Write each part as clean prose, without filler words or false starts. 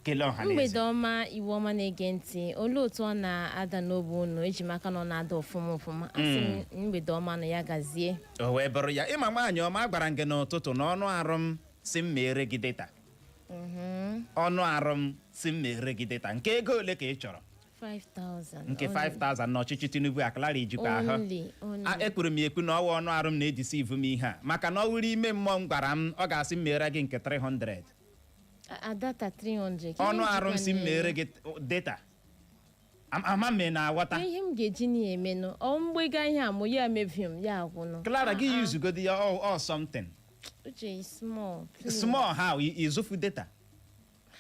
Kelee ọha na Mgbede eze. ọma, Iwu ọma na-ege ntị. Olee otu ọ na-ada n'obe unu? Eji m aka na ọ na-ada ọfụma ọfụma. Asị m, mgbede ọma na ya gazie. O wee bụrụ ya. Ịma, nwaanyị ọma, agwara m gị n'ụtụtụ na ọnụ arụ m si m mere gị data. Ọnụ arụ m si m mere gị data. Nke ego ole ka ị chọrọ? 5000. Nke 5000 n'ọchịchị Tinubu aklara ijikwa ahụ. Only, only. A ekwuru m ekwu na ọwa ọnụ arụ m na-ejisi ivu m ihe a, maka na ọ wụrụ ime mmụọ m gwara m, ọ ga-asị m mere gị nke 300. Data 300. Ọnụ arụ m si m mere gị data. Ama m na aghọta. Ihe m ga-eji na emenụ ọ mgbega ihe a mụ ya mebie m ya agwụnụ. Clara, gị yuzugodi ya all something. Uche is small, please. Small how? Ịzụfu data.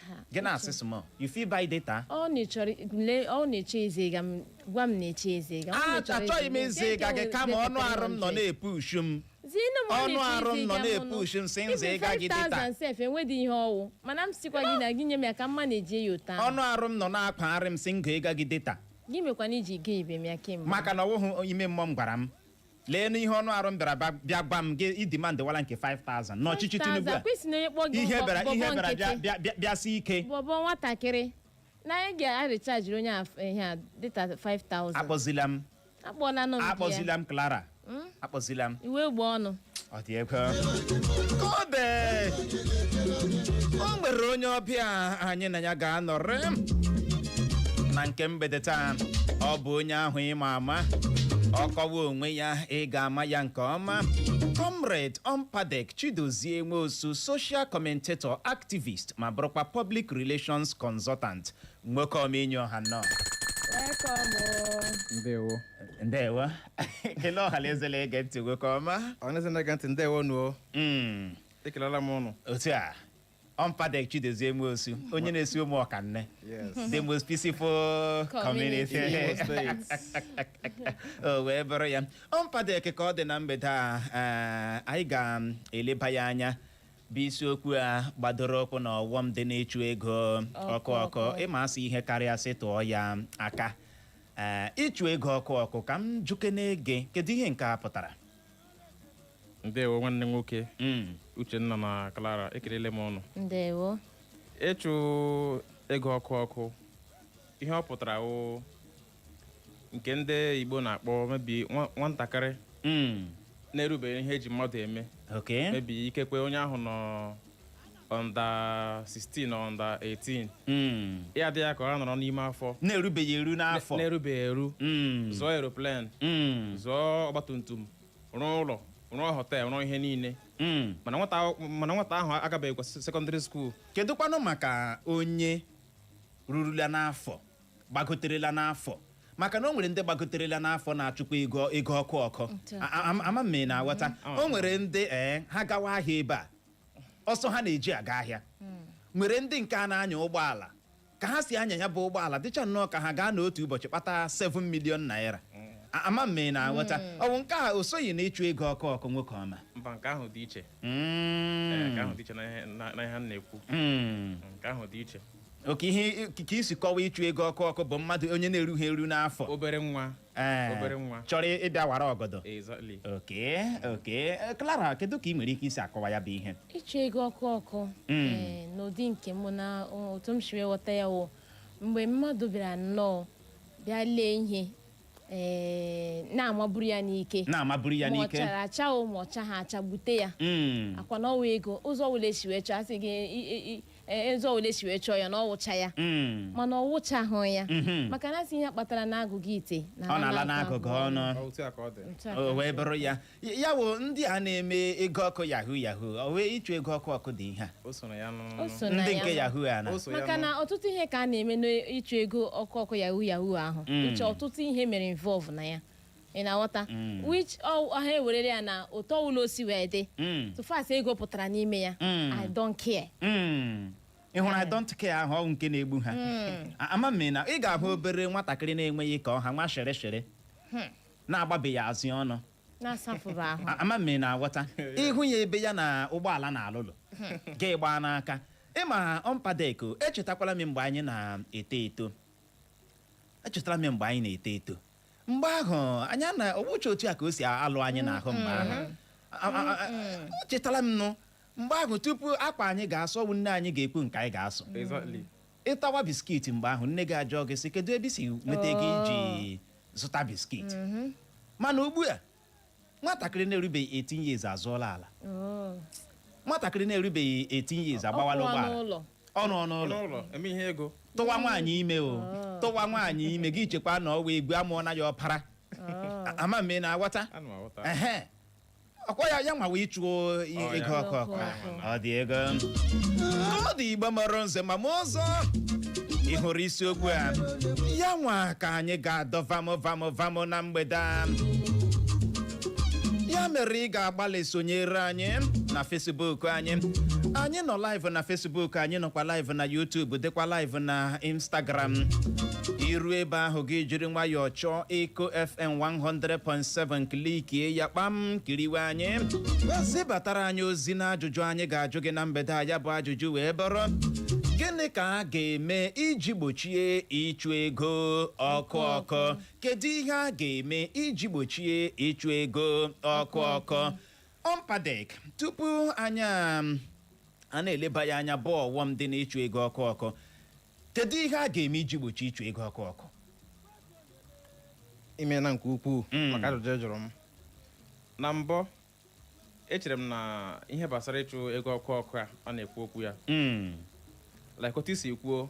Ha, gị na-asị small, you fit buy data. Ọ na-echọrọ lee, ọ na-eche eze ga m gwa m na-eche eze ga. Ọ na-echọrọ. Achọghị m eze ịzụ ịga gị, kama ọnụ arụ m nọ na-epushu m. Zinu m, ọ Ọnụ na-eche arụ m eze nọ ga m nụ. na-epushu m sị nze Even ịga gị data. 5000 sef enwedị ihe ọwụ, mana m sikwa gị na gị nye m ya ka mma na-eji ya ụtọ ahụ. Ọnụ arụ m nọ na-akpagharị m sị ngo ịga gị data. Gị mekwana iji ga ibe m ya kemgbe. Maka na ọwụhụ ime mmụọ m gwara m. Lee n'ihe ọnụ arụ m bịara bịa gwa m gị idemandwala nke 5000 n'ọchịchị Tinubu a. 5000 kwesị na onye kpọ gị Ihe bịara bọbọ ihe bịara bịa nkịtị. bịa bịa bịa si ike. Bọbọ nwatakịrị na anyị ga-arecharge onye a ihe a data 5000. Akpọzila m. Akpọla nụ m gị ya. Akpọzila m, Clara, akpọzila m. Iwe gba ọnụ. Ọ dị ego ka ọ dị. O nwere onye ọbịa anyị na ya ga-anọrị na nke mgbede taa. Ọ bụ onye ahụ ịma ama. Ọ kọwa onwe ya, ị ga-ama ya nke ọma. Comrade Ompadek Chidozie Nwosu, social commentator, activist, ma bụrụkwa public relations consultant. Nwoke omenye ọha, nnọọ. Welcome o. Ndewo. Ndewo. Kelee ọha na eze na-ege ntị, nwoke ọma. Ọhaneze na-ege ntị, ndewo nuo. Ekelela m ụnụ. Otu a, Ompadek Chidozie Nwosu, onye na-esi ụmụ ọkanne, Yes. the most peaceful community. Imo State. O wee bụrụ ya. Ompadek, ka ọ dị na mgbede a, anyị ga-eleba ya anya bụ isiokwu a gbadoro ụkwụ na ọghọm dị n'ịchụ ego ọkụ ọkụ. Ọkụ. Ịma asị ihe karịa sị tụọ ya aka. Ịchụ ego ọkụ ọkụ, ka m juke n'ege, kedu ihe nke a pụtara? Ndewo, nwanne m nwoke. Uchenna na Clara, ekelele m ụnụ. Ndewo. Ịchụ ego ọkụ ọkụ, ihe ọ pụtara wụ nke ndị Igbo na-akpọ mebi nwatakịrị na-erubeghị ihe eji mmadụ eme. Mebi ikekwe onye ahụ nọ under 16 or under 18. Ya dị ya ka ọ nọrọ n'ime afọ. Na-erubeghị eru n'afọ. Na-erubeghị eru. Zụọ aeroplane, zụọ ọgbatumtum, rụọ ụlọ, rụọ hotel, rụọ ihe niile. Mana nwata ahụ agabeghịkwa secondary school. Kedụkwanụ maka onye rurula n'afọ, gbagoterela n'afọ? Maka na o nwere ndị gbagoterela n'afọ na-achụkwa ego ọkụ ọkụ. Otu a. Ama m ị na-aghọta. O nwere ndị ee ha gawa ahịa ebe a, ọsọ ha na-eji aga ahịa. Nwere ndị nke a na-anya ụgbọala, ka ha si anya ya bụ ụgbọala dịcha nnọọ ka ha gaa n'otu ụbọchị kpata 7 million naira. Ama m ị na-aghọta. Ọ bụ nke a o soghị na ịchụ ego ọkụ ọkụ, nwoke ọma? Mba, nke ahụ dị iche. Ee, nke ahụ dị iche na ihe m na-ekwu. Nke ahụ dị iche. Oke ihe ka isi kọwa, ịchụ ego ọkụ ọkụ bụ mmadụ onye na-erughị eru n'afọ. Obere nwa. Ee, Obere nwa. chọrọ ịbịa wara ọgọdọ. Exactly. Oke, Clara, kedu ka ị nwere ike isi akọwa ya bụ ihe? Ịchụ ego ọkụ ọkụ, ee, n'ụdị nke mụ na otu m si wee ghọta ya wụ mgbe mmadụ bịara nnọọ bịa lee ihe, ee, na-amaburu ya n'ike. Na-amaburu ya Ma ọ n'ike. chara acha o, ma ọ chaghị acha, gbute ya. Akwa na ọwa ego, ụzọ ọbụla esi wee chọọ, asị gị ụzọ ọbụla esi wee chọọ ya na ọ wụcha ya. Mana ọ wụchahụ ya. Maka na asị ihe kpatara na agụgụ ite. Ọ na-ala n'agụgụ ọnụ. Otu a ka ọ dị. Otu a ka O wee ọ dị. bụrụ ya. Ya wụ ndị a na-eme ego ọkụ yahoo yahoo, o wee ịchụ ego ọkụ ọkụ dị ihe a. O so na ya nụ. O so na Ndị ya. nke yahoo a na O so ya Maka nụ. na ọtụtụ ihe ka a na-eme n'ịchụ ego ọkụ ọkụ yahoo yahoo ahụ. Uche, ọtụtụ ihe mere involve na ya, ị na-aghọta? Which ha ewerere ya na ụtọ ụlọ osi wee dị. So far as ego pụtara n'ime ya, I don't care. Ị hụrụ "I don't care" ahụ, ọ nke na-egbu ha. Ama m na ị ga-ahụ obere nwatakịrị na-enweghị ka ọha nwa shịrịshịrị na-agbabeghị azụ ọnụ. Na-asafụrụ ahụ. Ama m na aghọta. Ịhụ ya ebe ya na ụgbọala na-alụlụ gị gbaa n'aka. Ịma, ọmpadeko, echetakwala m mgbe anyị na-eto eto. Echetara m mgbe anyị na-eto eto, mgbe ahụ anyị na ọwụcha otu a ka o si alụ anyị n'ahụ mgbe ahụ. Echetara m nụ Mgbe ahụ, tupu akwa anyị ga-asụ, ọwụ nne anyị ga-ekwu nke anyị ga-asụ. Ịtawa biscuit mgbe ahụ, nne gị ajụọ gị sị, "Kedu ebe i si nweta ego iji zụta biscuit?" Mana ugbu a, nwatakịrị na-erubeghị 18 years azụọla ala. Nwatakịrị na-erubeghị 18 years agbawala Ọ kwụwa ụgbọala. n'ụlọ. Ọ nọ n'ụlọ. N'ụlọ eme ihe ego. Tụwa nwaanyị ime o, tụwa nwaanyị ime, gị chekwa na ọwa egwu amụọ na ya ọpara. Ama m ị na-aghọta? Ana m aghọta. Ehe, ọkwa ya ya nwawa ịchụ Ọ, ego ya. ọkụ ọkụ. Ọkụ. Ọ dị ego, ọ dị. Igbo mọrọ nze ma m ọzọ, ị hụrụ isiokwu a, ya nwa ka anyị ga-adọ vamo vamo vamo na mgbede a. Ya mere ị ga-agbalị sonyere anyị na Facebook anyị. Anyị nọ live na Facebook, anyị nọkwa live na YouTube, dịkwa live na Instagram. Iru ebe ahụ, gị jiri nwayọọ chọọ Eko FM 100.7, clickie ya kpam, kiriwe anyị. Zibatara anyị ozi na ajụjụ anyị ga-ajụ gị na mgbede a. Ya bụ ajụjụ wee bụrụ: gịnị ka a ga-eme iji gbochie ịchụ ego ọkụ ọkụ? Kedu ihe a ga-eme iji gbochie ịchụ ego ọkụ ọkụ? Ọmpadek, tupu anyị a na-eleba ya anya bụ ọghọm dị n'ịchụ ego ọkụ ọkụ, kedu ihe a ga-eme iji gbochie ịchụ ego ọkụ ọkụ? Ime na nke ukwuu maka ajụjụ ị jụrụ m na mbụ. Echere m na ihe gbasara ịchụ ego ọkụ ọkụ a na-ekwu okwu ya, like otu isi kwuo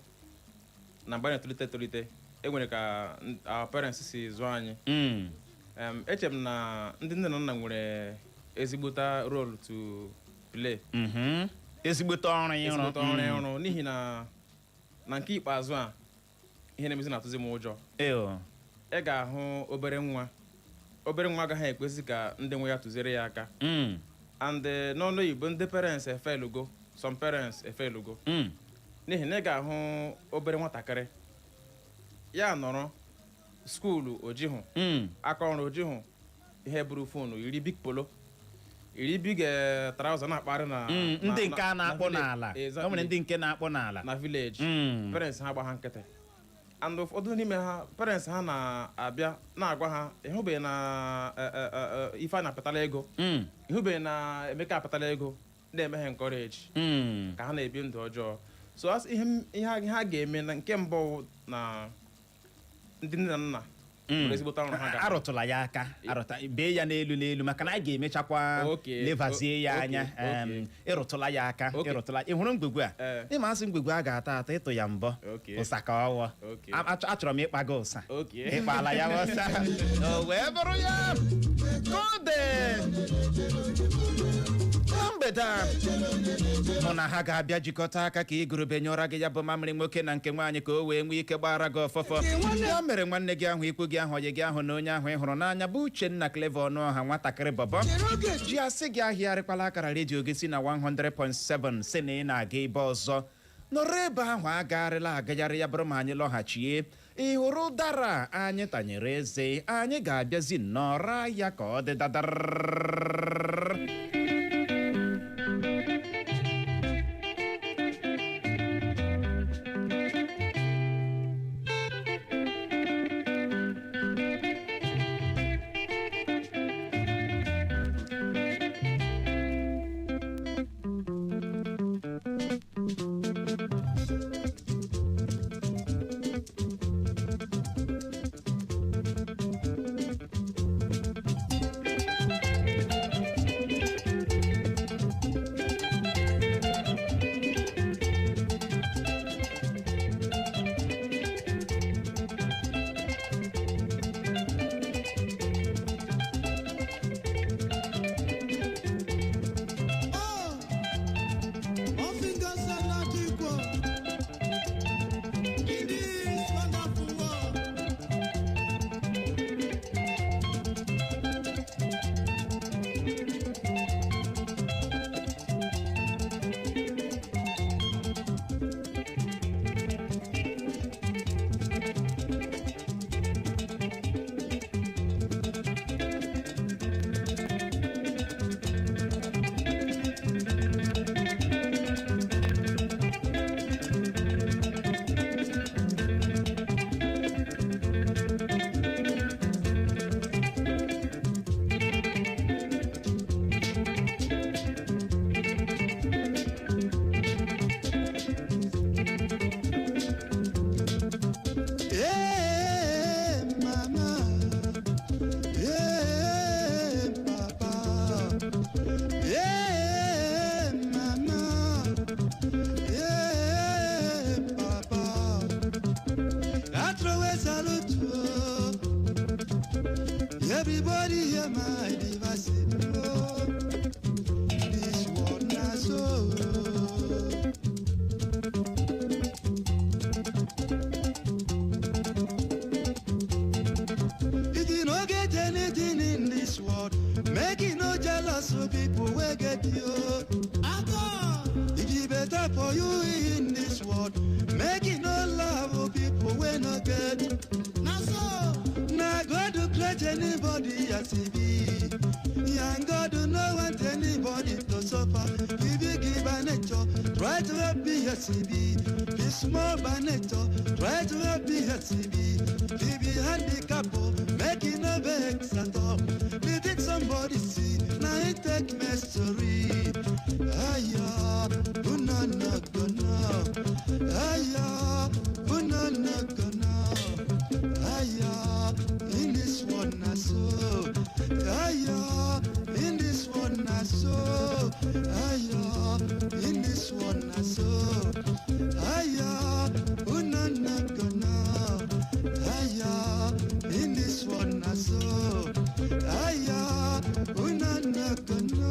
na mgbe anyị na-etolite etolite, e nwere ka our parents si zụọ anyị. Echere m na ndị nne na nna nwere ezigbota role to play. Ezigbote ọrụ ịrụ. Ezigbote ọrụ ịrụ, n'ihi na na nke ikpeazụ a, ihe na-emezi na-atụzi m ụjọ. Ew. Ị ga-ahụ obere nwa, obere nwa agaghị ekwesị ka ndị nwe ya tụziere ya aka. And n'ọnụ oyibo, ndị parents efelugo, some parents efelugo, n'ihi na ị ga-ahụ obere nwatakịrị ya nọrọ school, ojihụ aka ọrụ, ojihụ ihe, buru phone, yiri big polo, yiri big trouser, na-akparị na Ndị nke a na-akpọ na n'ala. Exactly. O nwere ndị nke na-akpọ n'ala. Na village. Parents ha gba ha nkịtị, and ụfọdụ n'ime ha, parents ha na-abịa na-agwa ha, "Ịhụbeghị na Ifeanyị apụtala ego? Ịhụbeghị na Emeka apụtala ego?" Na-eme ha encourage ka ha na-ebi ndụ ọjọọ. So ihe ha ga-eme na nke mbụ wụ na ndị nne na nna nwere ezigbote ọrụ ha ga Arụtụla ya aka, arụta bee ya n'elu n'elu, maka na anyị ga-emechakwa lebazie ya anya. Ịrụtụla ya aka. Ịrụtụla, ị hụrụ ngwugwu a? Ee. Ịma asị ngwugwu a ga-ata ata, ịtụ ya mbọ. Ụsa ka ọwọ. Achọrọ m ịkpa gị ụsa. Ịkpala ya ụsa, o wee bụrụ ya ka ọ dị. Na mgbede a, mụ na ha ga-abịa jikọta aka ka igurube nyụọra gị ya bụ mamịrị nwoke na nke nwaanyị, ka o wee nwee ike gbara gị ọfọfọ. Ya mere, nwanne gị ahụ, ikwu gị ahụ, ọyị gị ahụ na onye ahụ ị hụrụ n'anya, bụ Uchenna Clever Ọnụọha, nwatakịrị bọbọ ji asị gị, ahịarịkwala akara redio gị si na 100.7 si na ị na-aga ebe ọzọ. Nọrọ ebe ahụ, agagharịla agagharị. Ya bụrụ ma anyị lọghachie, ị hụrụ ụdara anyị tanyere eze, anyị ga-abịazi nnọọ raa ya ka ọ dị dadara. Everybody hear my device. Oh, this one na so. If you no get anything in this world, make you no jealous of people wey get you. If e better for you in this world, make you no love of people wey no get. Na so. Na God to create anybody as e be. And God no want anybody to suffer. He big by nature, try to help be as e be. Be small by nature, try to help be as e be. He be handicap, oh, make e no vex at all. The thing somebody see, na him take me story. Aya, una no gonna. Aya, una no gonna. Aya, in this one na so. Aya, in this one na so. Aya, in this one na so. Aya, una no gonna. Aya, in this one na so. Aya, una no gonna.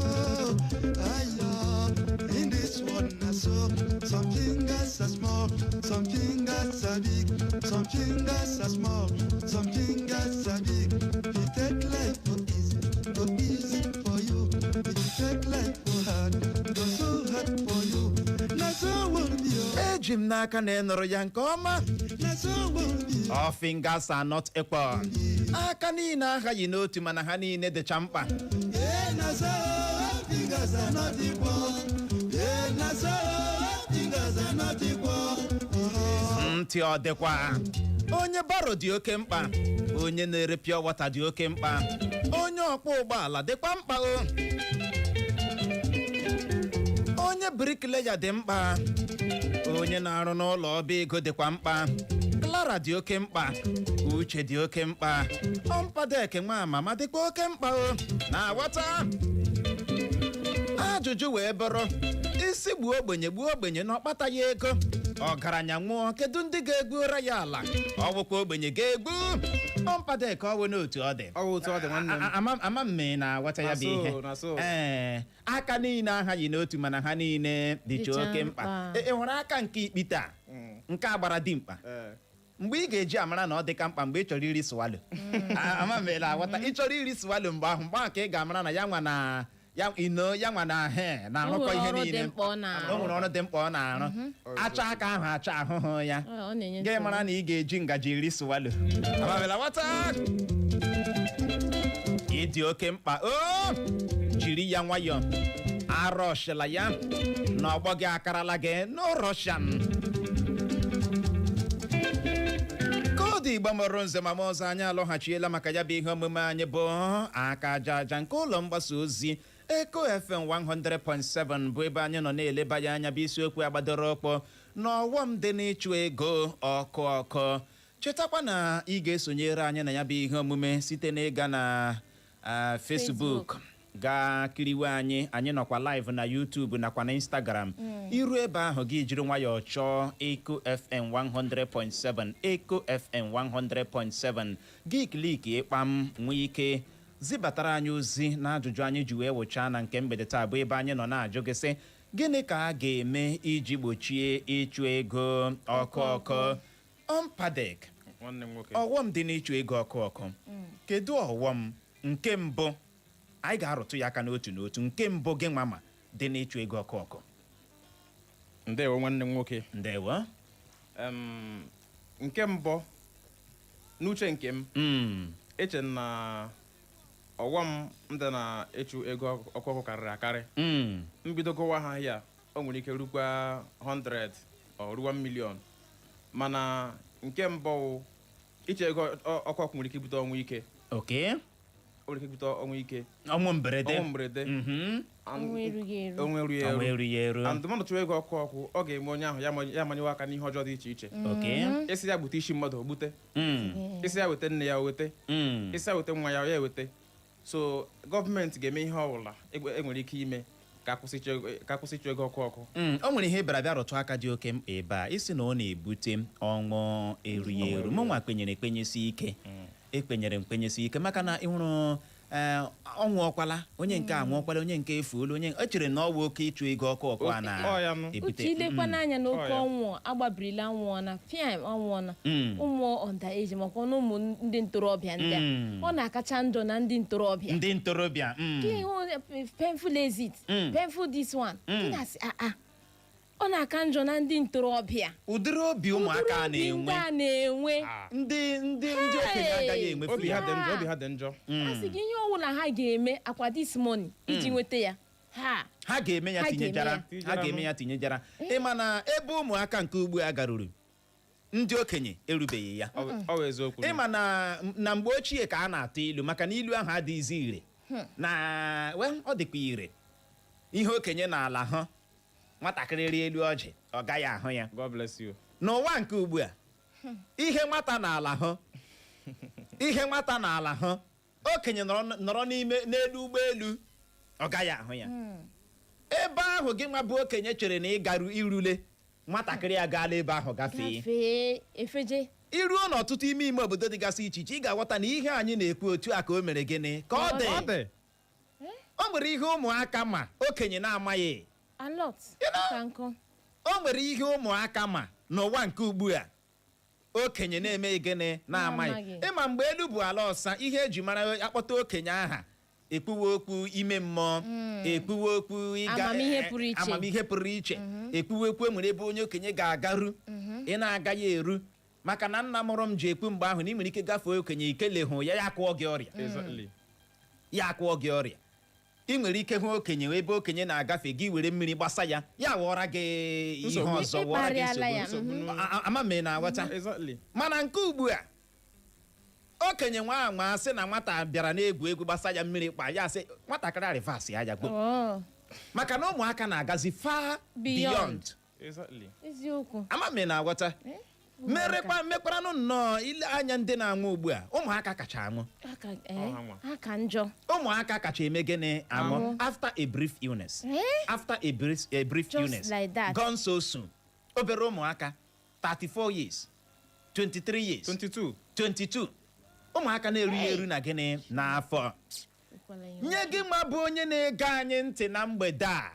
Aya, in this one na so. Some fingers are small, some fingers are big, some fingers are small, some fingers are big. If you take life for easy, go easy for you. If you take life for hard, go so hard for you. Na so will be, oh. Eji m n'aka na ị nụrụ ya nke ọma. Na so will be, oh. All fingers are not equal. Aka niile aghaghị n'otu, mana ha niile dịcha mkpa. Yeah, na so fingers are not equal. Yeah, na so fingers are not equal. Oh. Ntị ọ dịkwa. Onye barrow dị oke mkpa, onye na-ere pure water dị oke mkpa, onye ọkwọ ụgbọala dịkwa mkpa o, onye bricklayer dị mkpa, onye na-arụ n'ụlọ ọba ego dịkwa mkpa. Clara dị oke mkpa, Uche dị oke mkpa, ọmpadek nwa amama dịkwa oke mkpa o. Na-aghọta ajụjụ wee bụrụ isi gbuo ogbenye, gbuo ogbenye na ọkpata ya ego, ọgaranya nwụọ, kedu ndị ga-egbuora ya ala? Ọ bụkwa ogbenye ga-egbu ọmpadek. Ọ bụ n'otu ọ dị. Ọ bụ otu ọ dị, nwanne m. Ama m ma ị na-aghọta ya Na bụ so, ihe. na so. Ee, aka niile aghaghị n'otu, mana ha niile dịcha Dịcha oke mkpa. mkpa. Ị hụrụ aka nke ikpite a, nke a gbara dimkpa? Ee. Mgbe ị ga-eji amara na ọ dị ka mkpa, mgbe ị chọrọ iri swallow. Ama m ele aghọta. Ị chọrọ iri swallow, mgbe ahụ, mgbe ahụ ka ị ga-amara na ya nwa na ya ino ya nwa na he na-arụkọ O nwere ihe ọrụ dị niile. mkpa ọ na-arụ. O nwere ọrụ dị mkpa ọ na-arụ. Acha aka ahụ acha ahụhụ ya, Ọ na-enye gị nsogbu. mara na ị ga-eji ngaji eri swallow. Amabela nwata ịdị oke mkpa o, jiri ya nwayọọ, arọshila ya na ọgbọ gị akarala gị. No rushing. Koodu Igbo mụrụ nze ma m ọzọ, anyị alọghachiela maka ya bụ ihe omume anyị bụ Aka Aja Aja nke ụlọ mgbasa ozi Eko FM 100.7, bụ ebe anyị nọ na-eleba ya anya, bụ isiokwu agbadoro ọkpọ n'ọghọm dị n'ịchụ ego ọkụ ọkụ. Chetakwa na ị ga-esonyere anyị na ya bụ ihe omume site n'ịga na Facebook gaa kiriwe anyị. Anyị nọkwa live na YouTube nakwa na Instagram. Iru ebe ahụ, gị jiri nwayọọ chọọ Eko FM 100.7, Eko FM 100.7, gị click ịkpam, nwee ike zibatara anyị ozi na ajụjụ anyị ji wee wụchaa na nke mgbede taa, bụ ebe anyị nọ na-ajụ gị sị, gịnị ka a ga-eme iji gbochie ịchụ ego ọkụ ọkụ? Ọmpadek. Nwanne m nwoke. Ọghọm dị n'ịchụ ego ọkụ ọkụ, kedu ọghọm nke mbụ anyị ga-arụtụ ya aka n'otu n'otu, nke mbụ gị nwa ma dị n'ịchụ ego ọkụ ọkụ? Ndewo, nwanne m nwoke. Ndewo. Nke mbụ n'uche nke m, eche na ọghọm ndị na-ịchụ ego ọkụ ọkụ karịrị akarị. Mbido gụwa ha ya, o nwere ike rukwa 100 ọ ruwa million, mana nke mbụ wụ, ịchụ ego ọkụ ọkụ nwere ike ibute ọnwụ ike. O nwere ike ibute ọnwụ ike. Ọnwụ mberede. Ọnwụ mberede. Ọnwụ erughị eru. Ọnwụ erughị Ọnwụ eru. erughị eru. And mmadụ chụwa ego ọkụ ọkụ, ọ ga-eme onye ahụ ya amanyewe aka n'ihe ọjọọ dị iche iche. Isi ya gbute isi mmadụ, o gbute. Isi ya weta nne ya, o weta. Isi ya weta nwa ya, ya eweta. So gọọmenti ga-eme ihe ọbụla enwere ike ime ka akwụsị ịchụ ego ọkụ ọkụ. O nwere ihe bịara bịa rụtụ aka dị oke mkpa ebe a, isi na ọ na-ebute ọnwụ erughị eru. Mụ nwa kwenyere ekwenyesi ike. Ekpenyere m kpenyesi ike maka na ị hụrụ ọ nwụọkwala, onye nke a nwụọkwala, onye nke efuola, onye echere na ọ bụ oke ịchụ ego ọkụ ọkụ a Ọ ya nụ. na-ebute. Uche, ilekwa n'anya na oke Ọ ya. ọnwụ agbabirila, nwụọna fiam, ọnwụọna ụmụ underage, makwa na ụmụ ndị ntorobịa ndị a, ọ na-akacha njọ na ndị ntorobịa. Ndị ntorobịa. Ka ịhụ painful exit, painful this one. Ị na-asị, "Ah, ah." Ọ na-aka njọ na ndị ntorobịa. Ụdịrị obi ụmụaka a Ụdịrị obi ndị na-enwe a na-enwe, ndị okenye agaghị enwefu Obi ya. ha dị njọ, obi ha dị njọ. A sị gị, ihe ọwụla ha ga-eme akwa this money iji nweta ya, ha Ha ga-eme ya. Ha ga-eme Tinyejara. ya. Ha ga-eme ya, tinyejara. Ịma na ebe ụmụaka nke ugbu a garuru, ndị okenye erubeghị ya. Ọ bụ eziokwu. Ịma na mgbe ochie ka a na-atụ ilu, maka na ilu ahụ adịghịzi ire na, well, ọ dịkwa ire. Ihe okenye na-ala hụ, nwatakịrị rie elu ọjị, ọ gaghị ahụ ya. God bless you. N'ụwa nke ugbu a, ihe nwata na-ala hụ, ihe nwata na-ala hụ, okenye nọrọ n'ime n'elu ụgbọelu, ọ gaghị ahụ ya. Ebe ahụ gị nwa bụ okenye chere na ịgaru irule, nwatakịrị agaala ebe ahụ gafee. Gafee efeje. Iruo n'ọtụtụ ime ime obodo dịgasị iche iche, ị ga-aghọta na ihe anyị na-ekwu, otu a ka o mere gịnị ka ọ dị. Ọ dị. O nwere ihe ụmụaka ma okenye na-amaghị. A lot. Ka nkụ. O nwere ihe ụmụaka ma n'ụwa nke ugbu a okenye na-eme gịnị? Na-amaghị. Na-amaghị. Ịma mgbe elu bụ ala ọsa, ihe eji mara akpọta okenye aha, ekwuwe okwu ime mmụọ, ekwuwe okwu ịga Amamihe pụrụ iche. Amamihe pụrụ iche, ekwuwe okwu enwere ebe onye okenye ga-agaru, ị na-agaghị eru, maka na nna mụrụ m ji ekwu mgbe ahụ na ị nwere ike gafee okenye, ikele hụ ya, ya akụọ gị ọrịa. Ya akụọ gị ọrịa. Ị nwere ike hụ okenye ebe okenye na-agafe, gị were mmiri gbasa ya, ya ghọọra gị ihe Nsogbu. ọzọ, ghọọra gị Ịkparịala ya, nsogbu. mhm. Ama m ị na-aghọta. Exactly. Mana nke ugbu a, okenye nwa anwa sị na nwata bịara na-egwu egwu, gbasa ya mmiri kpa ya, sị nwatakịrị a reverse ya, ya gbo Oh, maka na ụmụaka na-agazi far beyond. beyond. Eziokwu. Ama m ị na-aghọta. Eh? Merekwa mekwaranụ nnọọ ile anya, ndị na-anwụ ugbu a, ụmụaka kacha anwụ. Aka, eh, Ọ ha nwa. aka njọ. Ụmụaka kacha eme gịnị? Anwụ Anwụ. after a brief illness. Eh? After a brief Just illness, like that. gone so soon. Obere ụmụaka, 34 years, 23 years, 22. 22, ụmụaka na-erughị Hey. eru na gịnị n'afọ. Ekwela ihe. Nye gị nwa bụ onye na-ege anyị ntị na mgbede a,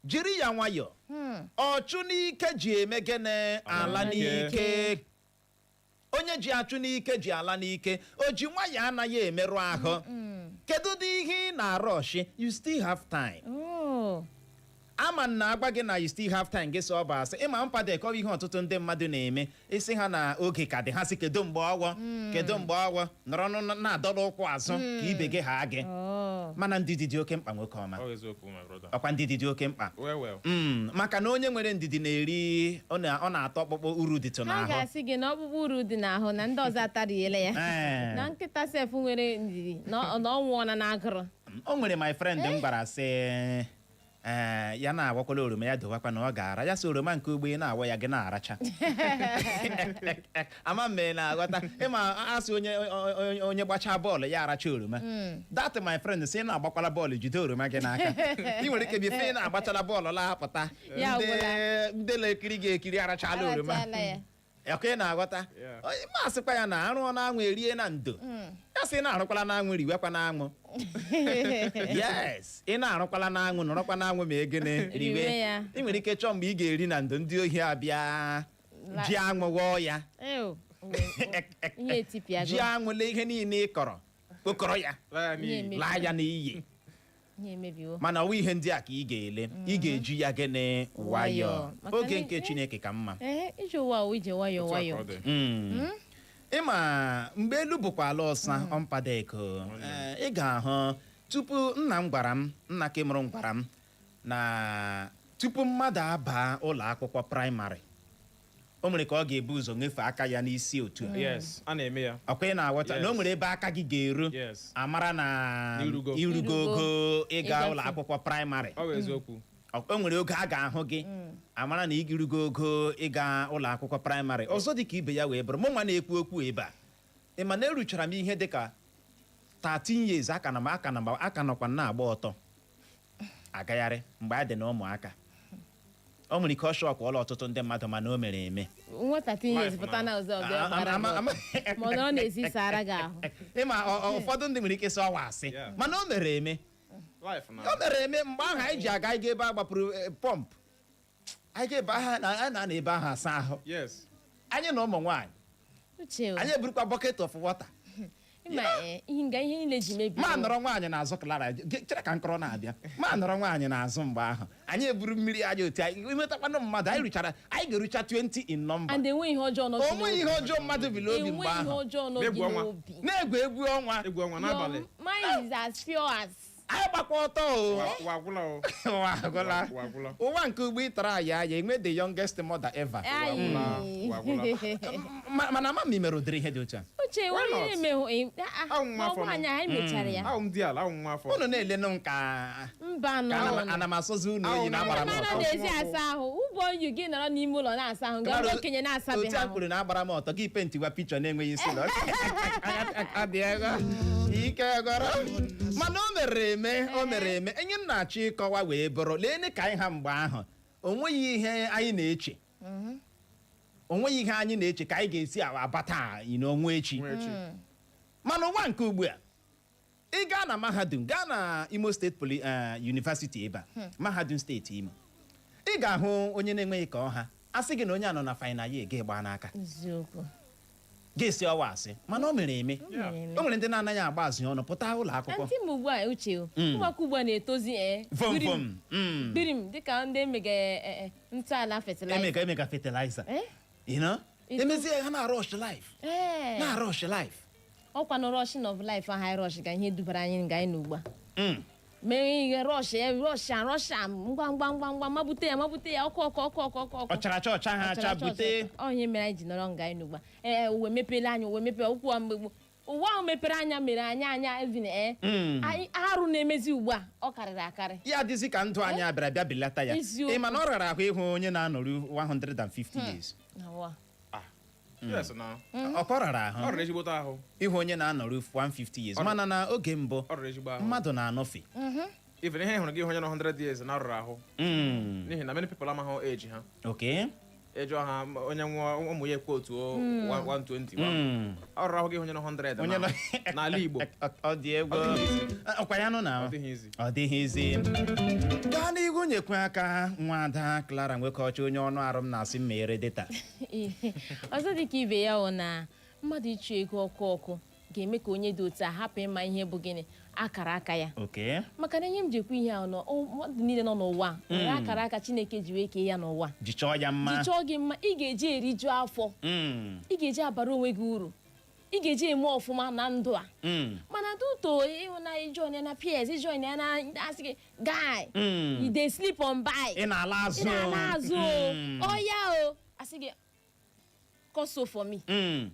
jiri ya nwayọọ. Ọchụ n'ike ji eme gịnị? Ala n'ike. N'ike. Onye ji achụ n'ike ji ala n'ike. O ji nwayọọ anaghị emerụ ahụ. Kedu ụdị ihe ị na-arụ ọchị? You still have time. Oh. Ama m na agwa gị na you still have time, gị sị ọ bụ asị. Ịma mpadụ ihe ọtụtụ ndị mmadụ na-eme, isi ha na oge ka dị, ha sị kedu mgbe ọwọ, kedu mgbe ọwọ, nọrọ na-adọrọ ụkwụ azụ ka ibe gị ha gị. Oh. Mana ndidi dị oke mkpa, nwoke ọma. Ọ eziokwu, my brother. Ọkwa ndidi dị oke mkpa. Well, well. Maka na onye nwere ndidi na-eri, ọ na-atọ ọkpụkpụ uru dịtụ Ha n'ahụ. ga-asị gị na ọkpụkpụ uru dị n'ahụ na ndị ọzọ atariela ya. Na nkịta sef nwere ndidi na ọ nwụọna n'agụrụ. O nwere my friend m gwara sị ee, ya na-awakwala oroma ya, dowakwa na ọ ga-ara ya, sị oroma nke ugbo ị na-awa ya, gị na-aracha. Ama m na-aghọta. Ịma asị onye gbachaa bọọlụ ya aracha oroma. That my friend sị na-agbakwala bọọlụ, jide oroma gị n'aka. Ị nwere ike bife ị na-agbachala bọọlụ la-apụta, Ya ndị gwụla. ndị na-ekiri gị ekiri arachala oroma. Arachala ya. Ọkwa ị na-aghọta? Yeah. Ma asịkwa ya na arụọ n'anwụ erie na ndo, ya sị ị na-arụkwala n'anwụ, riwekwa n'anwụ. Yes, ị na-arụkwala n'anwụ, nọrọkwa n'anwụ, ma egene riwe. Riwe ya. Ị nwere ike chọọ mgbe ị ga-eri na ndo, ndị ohi abịa ji anwụ ghọọ ya. Ew, ihe etipịago. Ji anwụ lee ihe niile ị kọrọ kpokọrọ ya. Laa ya n'iyi. Ihe Laa ya n'iyi. Ihe emebiwo. Mana ọwụ ihe ndị a ka ị ga-ele, ị ga-eji ya gịnị? Nwayọọ. Nwayọọ. Maka Oge na- nke Chineke ka mma. Ee, ije ụwa wụ ije nwayọọ. Otu a ka Nwayọọ. ọ dị. Ịma mgbe elu bụkwa ala ọsa ọmpadeko, ị ga-ahụ tupu nna m gwara m, nna ka mụrụ m gwara m na tupu mmadụ abaa ụlọ akwụkwọ praịmarị, o nwere ka ọ ga-ebu ụzọ nyefee aka ya n'isi otu a. Yes, a na-eme ya. Ọkwa ị na-aghọta na o Yes. nwere ebe aka gị ga-eru, amara na Irugo. irugo ogo ịga Ịgafe. ụlọ akwụkwọ praịmarị. Ọ bụ eziokwu. O nwere oge a ga-ahụ gị, amara na irugo ogo ịga ụlọ akwụkwọ praịmarị. Ọzọ dị ka ibe ya wee bụrụ, mụ nwa na-ekwu okwu ebe a, ị ma na eruchara m ihe dịka 13 years, aka na m aka na m aka nọkwa na-agba ọtọ agagharị mgbe a dị na ụmụaka. O nwere ike ọ shockụọla ọtụtụ ndị mmadụ, mana o mere eme. Nwata 10 years Life pụta na ụzọ bịa gbara gị ọtọ. Ma ọ nọrọ n'ezi sara gị ahụ. Ịma ụfọdụ ndị nwere ike sị ọwa asị, mana o mere eme. Life na. O mere eme. Mgbe ahụ anyị ji aga, anyị ga ebe a gbapụrụ pọmpụ, anyị ga ebe ahụ na a na ebe ahụ asa ahụ. Anyị na ụmụ nwaanyị Uche o. anyị eburukwa bucket of water. Ịma ihe nga ihe niile ji mebi. Ma nọrọ nwaanyị n'azụ, Clara, chere ka nkọrọ na-abịa. Ma nọrọ nwaanyị n'azụ mgbe ahụ, anyị eburu mmiri anyị otu anyị nwetakwanụ mmadụ anyị ruchara, anyị ga-erucha 20 in number. And enweghị ihe ọjọọ nọ gị O nweghị ihe n'obi. ọjọọ mmadụ bi n'obi mgbe Enweghị ihe ahụ. ọjọọ nọ gị Na-egwu ọnwa. n'obi. Na-egwu egwu ọnwa. Egwu ọnwa n'abalị. Your mind is as pure as Anyị gbakwa ọtọ o. Ụwa agwụla o. Ụwa agwụla. Ụwa agwụla. Ụwa nke ugbo ịtara anyị anya enwe the youngest mother ever. Ayi. Agwụla, ụwa agwụla. Mana ama m imere ụdịrị ihe dị otu a. Uche, Why nwere not? ihe emehụ. Ahụ nwa afọ Ọgwụ m. anyị anyị mechara ya. Ahụ m dị ala, ahụ m nwa afọ. Unu na-elenụ m ka Mba ka nọ. ana m asọzi unu oyi na agbara m Mana ọtọ. na-ezi asa ahụ ụbọ onyu gị nọrọ n'ime ụlọ na-asa ahụ nga ndị okenye na-asabeghị Otu a ahụ. kwuru na agbara m ọtọ gị paintiwa picture na-enweghị isi na ọ dị ego ike gọrọ, mana o mere eme, o mere eme. Enye m na-achọ ịkọwa wee bụrụ, leene ka anyị ha mgbe ahụ, o nweghị ihe anyị na-eche, o nweghị ihe anyị na-eche ka anyị ga-esi abata n'onwe echi. Nwa echi. Mana ụwa nke ugbu a, ị gaa na mahadum, gaa na Imo State University ebe a, mahadum steeti Imo, ị ga-ahụ onye na-enweghị ka ọha asị gị na onye a nọ na final year ga gba n'aka. Eziokwu. Ga-esi ọwa asị, mana o mere eme. O mere eme. O nwere ndị na-anaghị agba azụ ọnụ pụta ụlọ akwụkwọ. Antị m ugbu a, Uche o, ụmụaka ugbu a na-etozi vom birim, vom. Birim dịka ndị emega ntọala fertilizer. Emega fertilizer. Emezie ha na rush life, na rush life. Ọkwa na rushing of life ahụ anyị rush ga ihe dubara anyị nga anyị n'ugbu a. Mee ihe rush ya, rush a, rush a, ngwa ngwa ngwa ngwa, mabute ya, mabute ya, ọkụ ọkụ ọkụ ọkụ ọkụ ọkụ. Ọchara cha ọcha ha acha bute. Ọ ihe mere anyị ji nọrọ nga anyị n'ugbu a. Ee, uwe mepere anya, uwe mepere ụkwụ a mgbe gboo. Ụwa ahụ mepere anya mere anya anya even anyị arụ na-emezi ugbu a, ọ karịrị akarị. Ya dịzị ka ndụ anyị abịara bịa belata ya. Eziokwu. Ị ma na ọ rara ahụ ịhụ onye na-anọrụ 150 years? Na ụwa. Ah. Yes na. Ọkọ rara Ọ ahụ rụrụ ezigbote ahụ. ịhụ onye na-anọrụ 150 years, mana na oge mbụ Ọ rụrụ ezigbo ahụ. mmadụ na-anọfe. Even ihe hụrụ gị hụ onye nọ 100 years na rụrụ ahụ. N'ihi na many people amaghị age ha. Ejụọ ha, onye nwụọ, ụmụ ya ekwe otu 120. Ọ rụrụ ahụ gị hụ onye nọ 100 Onye nọ- n'ala Igbo. Ọ dị egwu. Ọ dịghị easy. Ọkwa ya nụ na Ọ dịghị easy. Ọ dịghị easy. Gaa n'ihu, nyekwe aka nwada Clara nwoke ọcha, onye ọnụ arụ m na-asị m meghere data. Ọzọ dị ka ibe ya ọ na mmadụ ịchụ ego ọkụ ọkụ ga-eme ka onye dị otu a hapụ ịma ihe bụ gịnị akara aka ya. Maka na ihe m ji ekwu ihe ahụ nọ, mmadụ niile nọ n'ụwa nwere akara aka Chineke ji wee kee ya n'ụwa. Ji chọọ ya mma. Ji chọọ gị mma, ị ga-eji eriju afọ, ị ga-eji abara onwe gị uru, ị ga-eji eme ọfụma na ndụ a. Mana duto ịhụ na ijoin ya na PS, ijoin ya na asị gị, "Guy, you dey sleep on bike." Ị na-ala azụ. Ị na-ala azụ o. Ọya o, asị gị koso for me.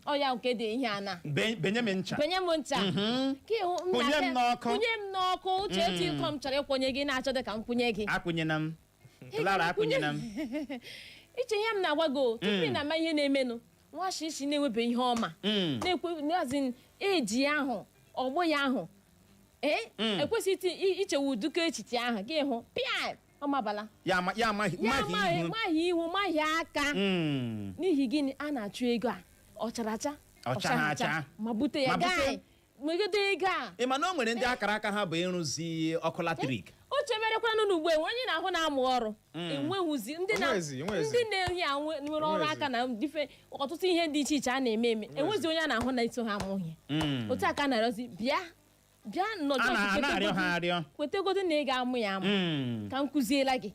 Ọya nke dị ihe a na Benye m ncha. Benye m ncha ka ịhụ m. Kwụnye m n'ọkụ. Kwụnye m n'ọkụ. Uche, etu ịkọ m chọrọ ịkwụnye gị na-achọ dị ka m kwụnye gị. Akwụnyena m, Clara, akwụnyena m. Iche ihe m na-agwa gị o, tupu ị na-ama ihe na-emenụ, nwa shishi na-enwebe ihe ọma na-ekwe nazin eji ahụ ọgbọ ya ahụ ee ekwesịghị ichewe uduka echiche ahụ gị hụ pịa ọmabala. Ya ama ya amaghị Ya maghị amaghị ihu. Maghị ihu, maghị aka. N'ihi gịnị a na-achụ ego a ọchara acha? Ọ chaghị acha. Ma bute ya. Ma bute. Gaa megodo ego a. Ị ma na o nwere ndị akara aka ha bụ ịrụzi ọkụ latrik? Uche, merekwanụ n'ugbo enwe onye na-ahụ na-amụ ọrụ enweghụzi ndị na Enwezi, enwezi. ndị na-ehi nwere ọrụ Enwezi. aka na dife ọtụtụ ihe dị iche iche a na-eme eme, enwezi onye a na-ahụ na eso ha amụ ihe. Otu a ka a na-arịọzi, bịa bịa nnọọ. A na-arịọ ha arịọ. Kwetegodo na ị ga-amụ ya amụ ka m kụziela gị.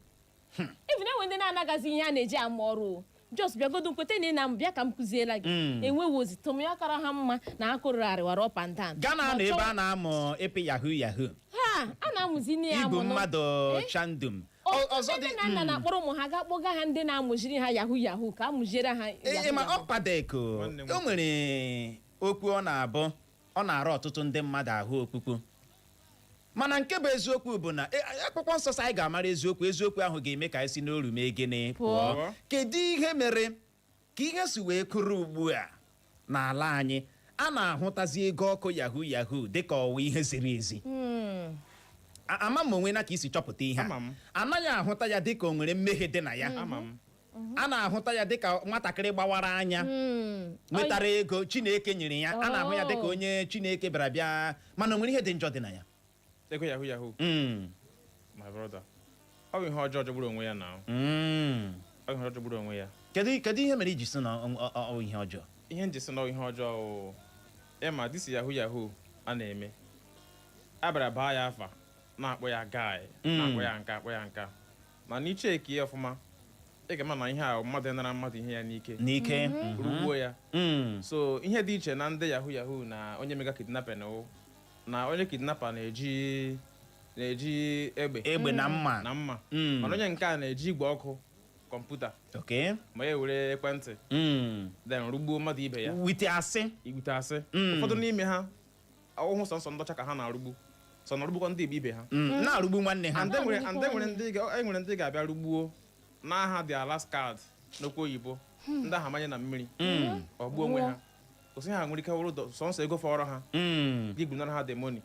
Even enwe ndị na-anagazi ihe a na-eji amụ ọrụ o. Just bịagodo kweta na ị na-amụ, bịa ka m kụziela gị. Enweghị ozi tụm ya kara ha mma na akụrụ arịwara up and down. Ghana Ma na ebe chọwa- a na-amụ ịpị yahoo yahoo. Ha a na-amụzi nne ya Igbu amụ nụ. mmadụ chandum. Ọzọ dị Ndị nna nna na-akpọrọ ụmụ ha gaa kpọga ha ndị na-amụziri ha yahoo yahoo ka amụziere ha yahoo Ma yahoo. ọ kpadeko. Nwanne m O nwere okwu ọ na-abụ ọ na-arụ ọtụtụ ndị mmadụ ahụ okpukpu, mana nke bụ eziokwu bụ na akwụkwọ nsọ sị anyị ga-amara eziokwu, eziokwu ahụ ga-eme ka anyị si n'oru mee gịnị? Pụọ. Kedu ihe mere ka ihe si wee kụrụ ugbu a n'ala anyị, a na-ahụtazi ego ọkụ yahoo yahoo dịka ọwa ihe ziri ezi? Ama m onwe na ka isi chọpụta ihe a. Ama m. Anaghị ahụta ya dịka o nwere mmehie dị na ya. Ama m. A na-ahụta ya dịka nwatakịrị gbawara anya nwetara ego Chineke nyere ya. A na-ahụ ya dịka onye Chineke bịara bịa, mana o nwere ihe dị njọ dị na ya? Ego yahoo yahoo, my brother, ọ bụ ihe ọjọọ jọgburu onwe ya na ọ bụ ihe ọjọọ jọgburu onwe ya. Kedu ihe mere iji sị na ọ bụ ihe ọjọọ? Ihe nji sị na ọ bụ ihe ọjọọ o ịma this yahoo yahoo a na-eme, a bịara baa ya afa, na-akpọ ya guy, na-akpọ ya nka, akpọ ya nka, mana icheki ya ọfụma, ị ga-ama na ihe a, mmadụ nara mmadụ ihe ya n'ike, n'ike, rugbuo ya. So ihe dị iche na ndị yahoo yahoo na onye mega kidnapping wụ na onye kidnapper na-eji egbe egbe na mma na mma, mana onye nke a na-eji igwe ọkụ kọmputa ma ya were ekwentị then rugbuo mmadụ ibe ya with asị. Igwute asị. Ụfọdụ n'ime ha, ọhụụ sọnsọ ndọcha ka ha na-arụgbu, sọ na arụgbukwa ndị Igbo ibe ha. Na-arụgbu nwanne ha. And e nwere ndị ga-abịa rugbuo n'aha the last card n'okwu oyibo, ndị ahụ amanye na mmiri, ọ gbuo onwe ha, osi ha nwere ike wụrụ sọnsọ ego fọrọ ha, gị gbunara ha the money.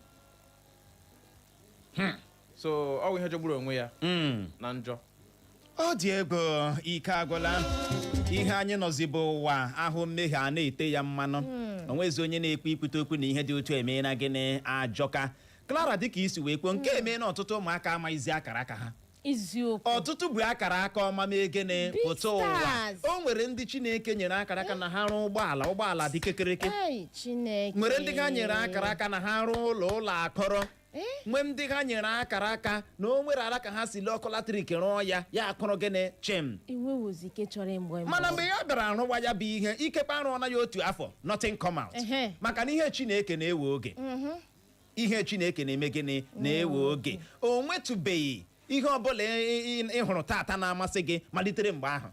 So ọ bụ ihe jọgburu onwe ya na njọ. Ọ dị ego, ike agwụla. Ihe anyị nọzi bụ ụwa ahụ mmehie a na-ete ya mmanụ. Onwezi onye na-ekwu ikwute okwu na ihe dị otu emeela gịnị ajọka. Clara, dịka isi wee kwuo, nke emee na ọtụtụ ụmụaka amaghịzi akara aka ha. Eziokwu. Ọtụtụ bụ akara aka ọma mee gịnị Big pụta ụwa. stars. O nwere ndị Chineke nyere akara aka na ha rụọ ụgbọala, ụgbọala dị kekereke. Ei, Chineke. Nwere ndị ha nyere akara aka na ha rụọ ụlọ, ụlọ akọrọ. Eh? Nwee ndị ha nyere akara aka na o nwere ara ka ha si lee ọkụ latrik rụọ ya, ya akụrụ gịnị chim. Enwewozi ike chọrọ ịmụ ịmụ. Mana mgbe ya bịara arụwa ya bụ ihe, ikekwe arụọna ya otu afọ, nothing come out, maka na ihe Chineke na-ewe oge. Ihe Chineke na-eme gịnị na-ewe oge. O nwetụbeghị ihe ọbụla ị hụrụ tata na-amasị gị malitere mgbe ahụ.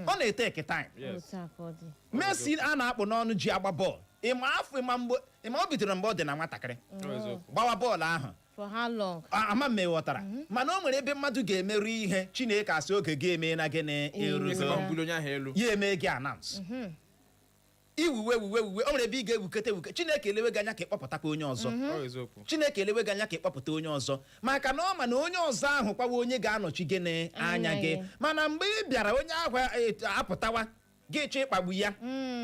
Ọ na-etake time. Otu a ka ọ dị. Messi a na-akpụ n'ọnụ ji agba bọọlụ, ịma afọ, ịma mgbe, ịma o bidoro mgbe ọ dị na nwatakịrị gbawa bọọlụ ahụ. For how long? Ama m ghọtara, mana o nwere ebe mmadụ ga-emerụ ihe, Chineke asị oge gị eme na gịnị erugo. Isi mbuli onye ahụ elu. Ya eme gị announce iwuwe wuwe wuwe. O nwere ebe ị ga-ewukete ewuke, Chineke elewe gị anya ka ịkpọpụtakwa onye ọzọ. Ọ eziokwu. Chineke elewe gị anya ka ịkpọpụta onye ọzọ, maka na ọ ma na onye ọzọ ahụ kwawa onye ga-anọchi gịnị anya anya gị. gị. Mana mgbe ị bịara, onye ahụ apụtawa, gị chọ ịkpagbu ya,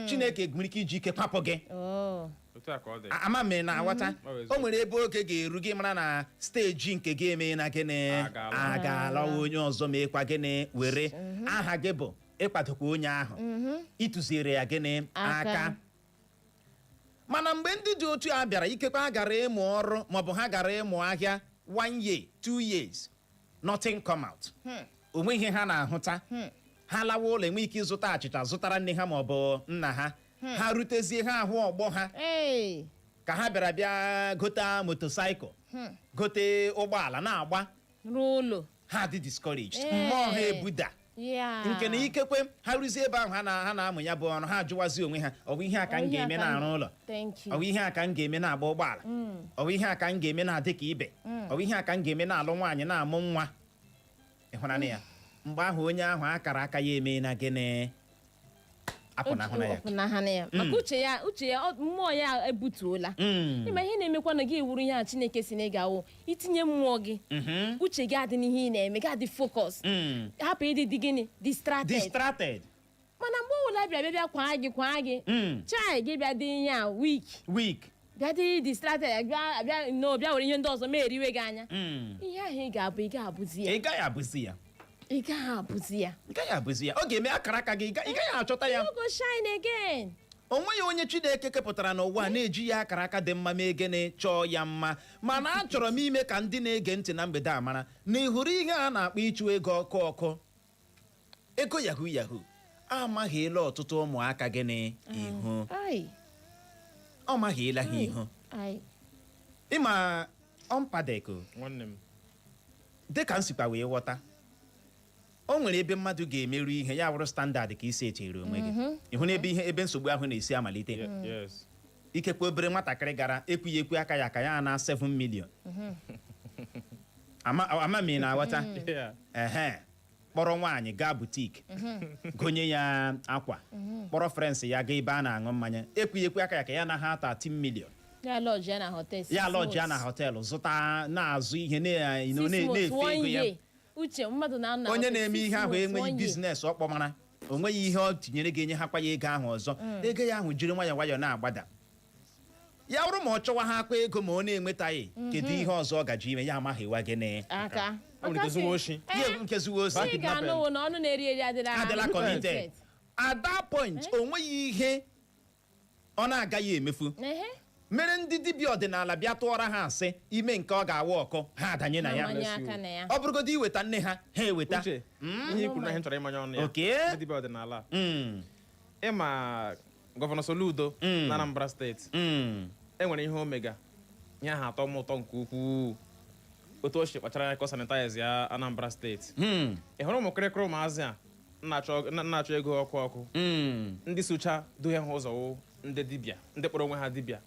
Chineke nwere ike iji ike kwapụ gị. Oh. Otu a ka ọ dị. Ama m ị na-aghọta. Ọ bụ eziokwu. O nwere ebe oge ga-eru, gị mara na stage nke gị eme na gịnị Agaala. agaala, onye ọzọ meekwa gịnị were aha gị bụ ịkwadokwa onye ahụ, ịtụziere ya gịnị aka. Aka. Mana mgbe ndị dị otu a bịara, ikekwe ha gara ịmụ ọrụ maọbụ ha gara ịmụ ahịa, one year, 2 years, nothing come out. O nweghị ihe ha na-ahụta. Ha lawa ụlọ, enwe ike ịzụta achịcha zụtara nne ha maọbụ nna ha. Ha rutezie, ha ahụ ọgbọ ha Hey. ka ha bịara bịa gote motorcycle, gote ụgbọala na-agba, Rụọ ụlọ. ha dị discouraged. Ee. Mmụọ ha ebuda, nke na ikekwe ha rụzie ebe ahụ ha na-amụ ya bụ ọrụ, ha ajụwazi onwe ha, ọ bụ ihe a ka m Ọ ihe a ga-eme ka m- na-arụ ụlọ? Thank you. Ọ bụ ihe a ka m ga-eme na-agba ụgbọala? Ọ bụ ihe a ka m ga-eme na-adị ka ibe? Ọ bụ ihe a ka m ga-eme na-alụ nwaanyị, na-amụ nwa? Ịhụnanya ya, mgbe ahụ onye ahụ akara aka ya eme na gịnị apụnahụ na ya. Ọpụnahụ ya, maka uche ya, uche ya, mmụọ ya ebutuola. Ịma ihe na-emekwa na gị wuru ihe a Chineke si na ị ga-awụ, itinye mmụọ gị, uche gị adị n'ihe ị na-eme, gị adị focus, hapụ ịdị dị gịnị distracted. Distracted. Mana mgbe ọbụla bịara bịa kwaa gị, kwaa gị, chai, gị bịa dị ihe a weak, weak, bịa dị distracted, bịa bịa no bịa were ihe ndị ọzọ ma eriwe gị anya, ihe ahụ ị ga-abụ, ị ga-abụzi ya. Ị gaghị abụzi ya. Ị gaghị abụzi ya. Ị gaghị abụzi ya. Ọ ga-eme akara aka gị, ị gaghị achọta ya. You go shine again. O nweghị onye Chineke kepụtara n'ụwa na-eji ya akara aka dị mma mee gịnị chọọ ya mma. Mana achọrọ m ime ka ndị na-ege ntị na mgbede a mara na ị hụrụ ihe a na-akpọ ịchụ ego ọkụ ọkụ, ego yahoo yahoo, amaghịla ọtụtụ ụmụaka gịnị ihu. Ai. Ọ maghịla ha ihu. Ai. Ịma ọmpadeko. Nwanne m. Dịka m sikwa wee ghọta, o nwere ebe mmadụ ga-emeru ihe ya wụrụ standard ka isi echere onwe gị ịhụ n'ebe ihe ebe nsogbu ahụ na-esi amalite. Ikekwe obere nwatakịrị gara ekwughị ekwu aka ya ka ya na 7 million, ama ama m ị na-aghọta. Yeah. Ehe, kpọrọ nwaanyị gaa boutique, gonye ya akwa, kpọrọ friends ya gaa ebe a na-aṅụ mmanya, ekwughị ekwu aka ya ka ya na ha 13 million. Ya lodge ya na hotel. Ya lodge ya na hotel, zụta, na-azụ ihe, na-efe ego ya. Uche, mmadụ na-anọ na Onye hotel na-eme ihe ahụ 6 months, enweghị one year. business ọ kpọmara, o nweghị ihe ọ tinyere ga-enye ha kwa ya ego ahụ ọzọ. Ego ya ahụ jiri nwayọọ nwayọọ na-agbada. Ya bụrụ ma ọ chọwa ha akpa ego ma ọ na-enwetaghị, kedu ihe ọzọ ọ gaji ime? Ya amaghịwa gịnị. Aka. O nwere ike zuwa oshi. Ya nke zuwa osi. Ị ga-anụwo na ọnụ na-eri eri adịla Adịla committed. At that point, o nweghị ihe ọ na-agaghị emefu. Mere ndị dibịa ọdịnala bịa tụọra ha asị ime nke ọ ga-awa ọkụ, ha adanye na ya. Amanye aka na ya. Ọ bụrụgodị iweta nne ha, ha eweta. Uche, ihe i kwuru na ihe m chọrọ ịmanye ọnụ ya. Ndị dibịa ọdịnala. Ịma Governor Soludo na Anambra Steeti, enwere ihe omega ihe ahụ atọ m ụtọ nke ukwuu, otu o si kpachara anya ka ọ sanitize ya Anambra Steeti. Ị hụrụ ụmụ kịrịkịrị ụmụazị a na-achọ ego ọkụ ọkụ, ndị socha duhie ha ụzọ wụ ndị dibịa, ndị kpọrọ onwe ha dibịa,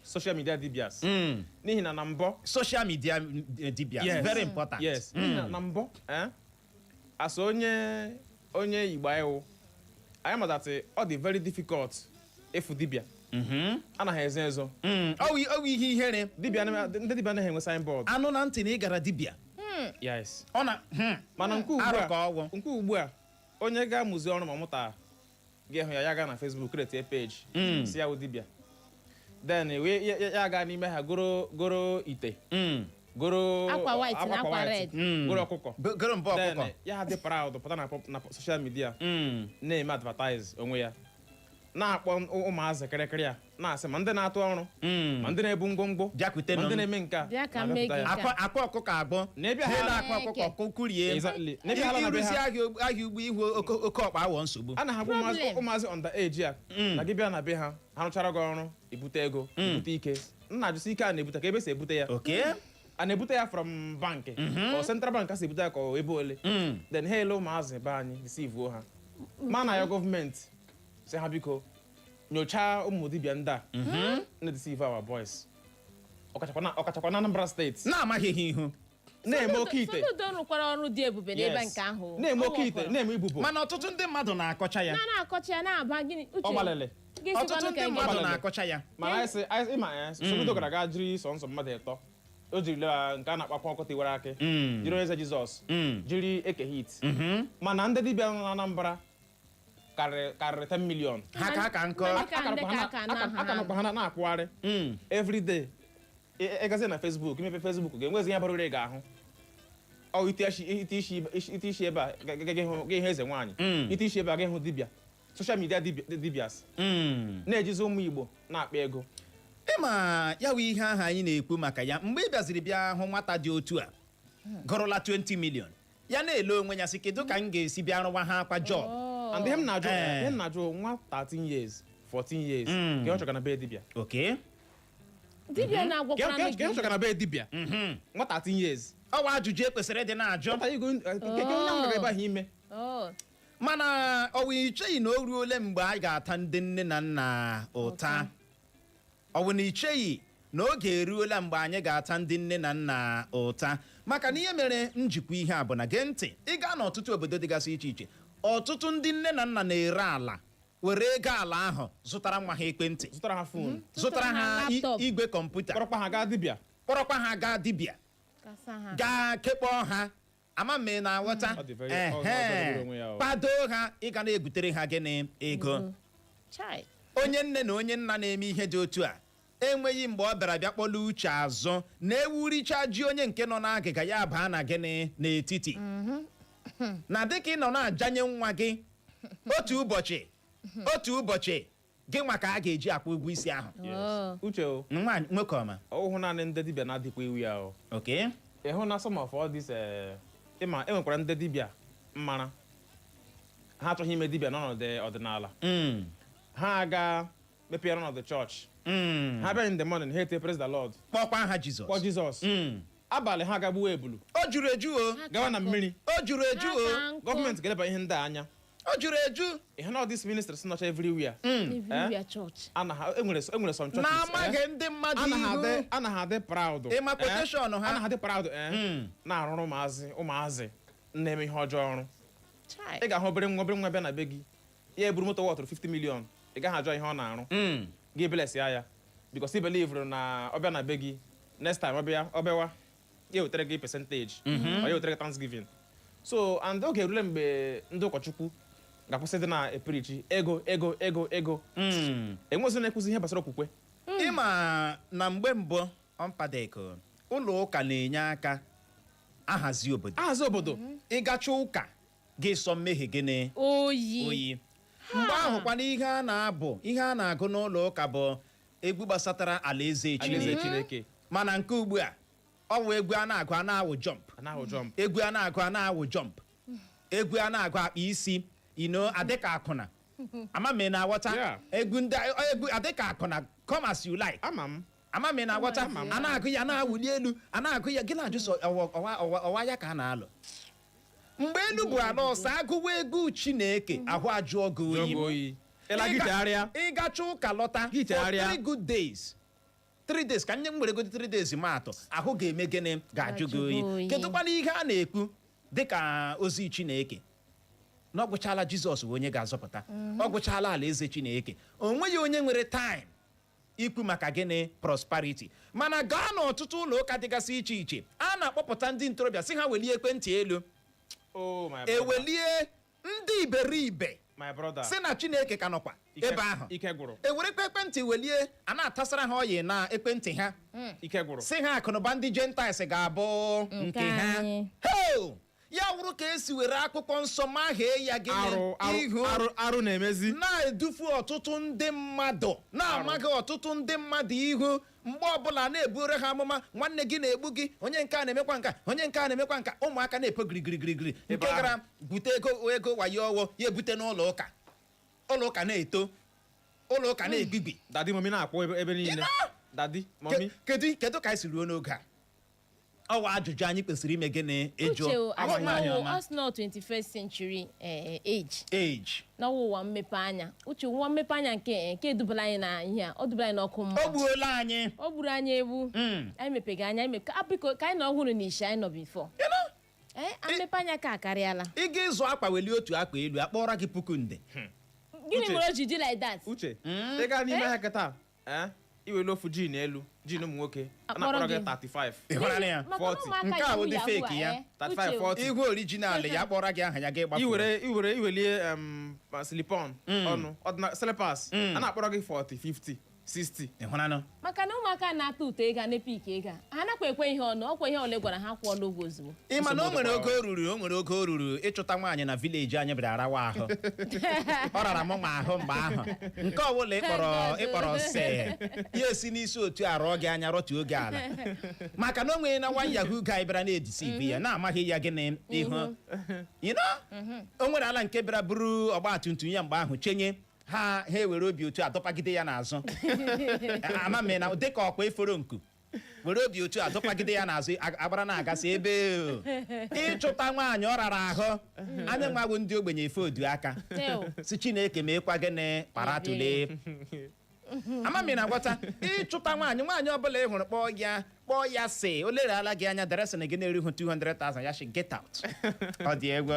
social media dibias, n'ihi na na mbọ Social media dibia. Yes. Very important. Yes, n'ihi na na mbọ, asa onye Igbo anyị wụ, anyị madatị ọ dị very difficult ịfụ dibịa. Anaghị ezo ezo. Ọ wụ ihe ihere. Dibịa ndị dibịa anaghị enwe signboard. Anụ na ntị na ị gara dibia, ọ na Mana nke ugbu Arụ a ka ọgwụ. Nke ugbu a, onye ga-amụzi ọrụ ma mụta ga-ehụ ya, ya gaa na Facebook, create page, si ya wụ dibịa, then wee ya gaa n'ime ha goro ite, goro Akwa white na akwa white, red. goro ọkụkọ. Goro mbọ Then ọkụkọ. ya dị proud pụta na social media, na-eme advertise onwe ya, na-akpọ ụmụazị kịrịkịrị a, na-asị ma ndị na-atụ ọrụ, ma ndị na-ebu ngwongwo, Bịakwutenụ ma ndị m. na-eme nke a Bịa ka na m mee abịapụta gị ya. Akwa ọkụkọ agbọ. Na ebe ha- N'elu akwa ọkụkọ kụkurie. Exactly. N'ebe ha na be Ịrụzi ha. ahịa ugbo ihu oke ọkpa awọ nsogbu. A na-ahapụ ụmụazị Problem. ụmụazị under age a na gị bịa na be ha, ha rụchara gị ọrụ, ibute ego, ibute ike. Nna ajụsị, ike a na-ebute ka ebe si ebute ya? A na-ebute ya from bank ọ central bank a si ebute ya, ka ọ ebe ole? Then ha ele ụmụazị be anyị, deceive ha. Ma na ya gọọmenti si ha biko nyochaa ụmụ dibịa ndị a na-deceive our boys, ọkachakwa na Anambra Steeti, Na-amaghị ha ihu. Na-eme oke ite. Soludo rụkwara ọrụ dị ebube n'ebe nke ahụ. Na-eme Ọ oke ite, nwekwara. na-eme ibubo. Mana ọtụtụ ndị mmadụ na-akọcha ya. Na na-akọcha ya, na-aba gịnị, Uche? Ọ gbalịrị. Gị Ọtụtụ sịkwanụ ndị ka ị mmadụ ga- na-akọcha ya. Mana anyị sị ịma ya, Soludo gara aga jiri sọ nsọ mmadụ ịtọ o jiri nke a na-akpakwa ọkụ tiwara akị, jiri eze Jizọs, jiri Eke Hit. Mana ndị dibịa nọ na Anambra karịrị 10 million. Ha ka nkọ. Mana ka ndị ka aka na Aka nọkwa ha na-akwụgharị everyday. Ịgazi na Facebook, imepe Facebook, ga-enwezi ihe bara uru ị ga-ahụ. Ọ ite isi ebe a ga-ịhụ eze nwaanyị, ite isi ebe a ga-ịhụ dibịa, social media dibias, na-ejizi ụmụ Igbo na-akpa ego. Ịma ya wụ ihe ahụ anyị na-ekwu maka ya, mgbe ị bịaziri bịa hụ nwata dị otu a gụrụla 20 million, ya na-ele onwe ya sị, kedu ka m ga-esi bịa rụwa ha akwa job? And ihe m na-ajụ, ihe m na-ajụ, nwa 13 years, 14 years, ka ọ chọga na be dibịa? Dibịa na-agwakwara Ka ọ chọga na be dibịa, nwa 13 years? Ọwa ajụjụ ekwesịrị ịdị na-ajụ. Nwata igo nke onye ahụ gara ebe ahụ ime. Mana ọwụ icheghị na o ruole mgbe a ga-ata ndị nne na nna ụta? Ọ bụ na icheghị na oge eruola mgbe anyị ga-ata ndị nne na nna ụta? Maka na ihe mere njikwa ihe a bụ na, gee ntị, ị gaa n'ọtụtụ obodo dịgasị iche iche, ọtụtụ ndị nne na nna na-ere ala, were ego ala ahụ zụtara nwa ha ekwentị, zụtara ha phone, zụtara ha laptop. Igwe kọmputa, kpọrọkwa ha gaa dibịa, kpọrọkwa ha gaa dibịa, Kasa ha. Gaa kekpọọ ha. Ama m ị na-aghọta. Ọ dị ọ jọgburu onwe ya o. Kwado ha ịga na-ebutere ha gịnị? Ego. Chai. Onye nne na onye nna na-eme ihe dị otu a enweghị mgbe ọ bịara bịa kpọlụ uche azụ na-ewuricha ji onye nke nọ n'agịga ya baa na gịnị n'etiti, na dịka ị nọ na-ajanye nwa gị, otu ụbọchị, otu ụbọchị, gị nwa ka a ga-eji akwụ ụgwọ isi ahụ. Yes. Uche o. Nwa nwoke ọma. Ọhụụ naanị ndị dibịa na-adịkwa iwu ya o. Ịhụ na some of all this, ịma enwekwara ndị dibịa mmara ha achọghị ime dibịa n'ọnọdụ ọdịnala. Ha aga mepee n'ọnọdụ chọọchị. Ha bịa in the morning, ha ete "Praise the Lord", Kpọkwa aha Jizọs. Kpọọ Jizọs. Abalị, ha ga-gbuwa ebulu, O juru eju o. gawa na mmiri. O juru eju o. Ha ka nkụ. Gọọmenti ga-eleba ihe ndị a anya. O juru eju. Ihe na all these ministries nọcha everywhere. Everywhere church. Anaghị enwere some churches, Na-amaghị ndị mmadụ anaghị ihu. Anaghị adị proud. Ịma quotation ha? Anaghị adị proud na-arụrụ ụmụazị na-eme ihe ọjọọ ọrụ. Chai. Ị ga-ahụ obere nwa bịa na be gị, ya eburu moto wọtụrụ 50 million, ị gaghị ajọ ihe ọ na-arụ. Gị bless ya ya. Because he believe na ọbịa na be gị next time, ọbịa ọbịawa, ya wetere gị percentage, ọ ya wetere gị thanksgiving. So and oge erule mgbe ndị ụkọchukwu ga-akwụsị dị na epreach ego, ego, ego, ego. Enwezi na-ekwuzi ihe gbasara okwukwe. Ịma na mgbe mbụ, ọmpadeko, ụlọ ụka na-enye aka ahazi obodo. Ahazi obodo. Ịgacha ụka gị, sọ mmehie gịnị? Oyi. Oyi. Mgbe ahụ kwana, ihe a na-abụ, ihe a na-agụ n'ụlọ ụka bụ egwu gbasatara alaeze Alaeze Chineke. Chineke. Mana nke ugbu a, ọ bụ egwu a na-agụ, a na-awụ jump. Anaghị jump. Egwu a na-agụ, a na-awụ jump. Egwu a na-agụ, akpa isi ino adịka akwụna. Ama m ị na-aghọta? Egwu ndị egwu adịka akwụna, come as you like. Ama m. Ama m ị na-aghọta? Ama m. A na-agụ ya, na-awụli elu, a na-agụ ya, gị na-ajụ sọ ọwa ọwa ọwa ọwa ya ka a na-alụ. Mgbe elu bụ ala ọsọ, agụwa egwu Chineke, ahụ ajụọ gị oyi. Jụọ gị oyi, ịla gị chegharịa. Ịgacha ụka lọta, Gị for chegharịa. 3 good days, 3 days, ka nye m were godi 3 days ma atụ, ahụ ga-eme gịnị? Ga-ajụ gị Ga-ajụ gị oyi. oyi. Kedụkwana ihe a na-ekwu dịka ozi Chineke na ọ gwụchala Jizọs bụ onye ga-azọpụta, ọ gwụchala alaeze Chineke. O nweghị onye nwere time ikwu maka gịnị? Prosperity. Mana gaa n'ọtụtụ ụlọ ụka dịgasị iche iche, a na-akpọpụta ndị ntorobịa si ha welie ekwentị elu. Oh my brother. Ewelie ndị iberibe My brother. si na Chineke ka nọkwa ebe ahụ. Ike gwụrụ. Ewerekwa ekwentị welie, a na-atasara ha ọyị na ekwentị ha. Ike gwụrụ. Si ha akụnụba ndị Gentiles ga-abụ nke ha. Anyị. Ho! Ya wụrụ ka esi were akwụkwọ nsọ maghee ya gịnị? Arụ, arụ. Ihu. Arụ, arụ na-emezi. Na-edufu ọtụtụ ndị mmadụ, na-amaghị ọtụtụ ndị mmadụ ihu. Mgbe ọbụla na-ebure ha amụma, nwanne gị na-egbu gị, onye nke a na-emekwa nka, onye nke a na-emekwa nka, ụmụaka na-epo girigirigirigiri. Nke Ebe ahụ. gara bute ego, ego wayo ọwọ ya ebute n'ụlọ ụka, ụlọ ụka na-eto, ụlọ ụka na-ebibi. Daddy, mommy na-akwụ ebe niile. Daddy, mommy. Kedu ka anyị si ruo n'oge a? Ọwa ajụjụ anyị kwesịrị ime gịnị? Ịjụ. Uche o, Agwa nwaanyị ọma. asị nọ 21st century age. Age. N'ọwa ụwa mmepe anya. Uche, ụwa mmepe anya nke edubala anyị na ihe a, ọ dubala anyị n'ọkụ mmụọ. O gbuola anyị. O gburu anyị egbu. Anyị mepega anya, anyị mepe biko, ka anyị nọ ọhụrụ n'ishi anyị nọ before. You know? Mmepe anya ka akarịala. Ị ga ịzụ akpa, welie otu akpa elu, akpọrọ gị 10,000. Gịnị Uche. mere o ji dị like that? Uche, ị gaa n'ime ahịa kịta, iwere ofu jean elu, jean ụmụ nwoke a, Akpọrọ na-akpọrọ gị gị. 35. Ị hụrụ ya? Maka na 40. ụmụaka Nke a yahoo wụ dị yahoo fake a, ya. 35, Uche, 40. Ihu original ya, akpọrọ gị aha ya, gị gbafuo. Iwere iwere iwelie slip-on ọnụ ọdịna slippers, a na-akpọrọ gị 40, 50, 60. Ị hụranụ? Maka na ụmụaka na-atụ ụtọ ego a, na-epik ego a, ha nakwa ekwe ihe ọnụ ọkwa ihe ole gwara ha kwụọla ụgwọ ozugbo. Ị ma na o nwere oge o ruru, o nwere oge o ruru, ịchụta nwaanyị na village anyị bịara arawa ahụ. Ọ rara m ma ahụ mgbe ahụ. Nke ọbụla ịkpọrọ, ịkpọrọ se ya esi n'isi otu a rọọ gị anya, rọtuo oge ala, maka na o nwere na nwa yahoo guy bịara na-edisi ibe ya na-amaghị ya gịnị ihu. You know? O nwere ala nke bịara buru ọgba tum tum ya mgbe ahụ chenye ha, ha ewere obi otu a dọpagide ya n'azụ. Ama m na dịka ọkwa eforo nku, were obi otu a dọpagide ya n'azụ, agbara na-agasị ebe o. Ịchụta nwaanyị ọ rara ahụ. Anyị nwagbu ndị ogbenye efe odu aka. Teo. Si Chineke meekwa gịnị? Kpara tụlee. Ama m ị na-agwọta. Ịchụta nwaanyị, nwaanyị ọbụla ị hụrụ, kpọọ ya, kpọọ ya, sị o lerala gị anya, dressing gị na-erihu 200,000, ya shi get out. Ọ dị egwu,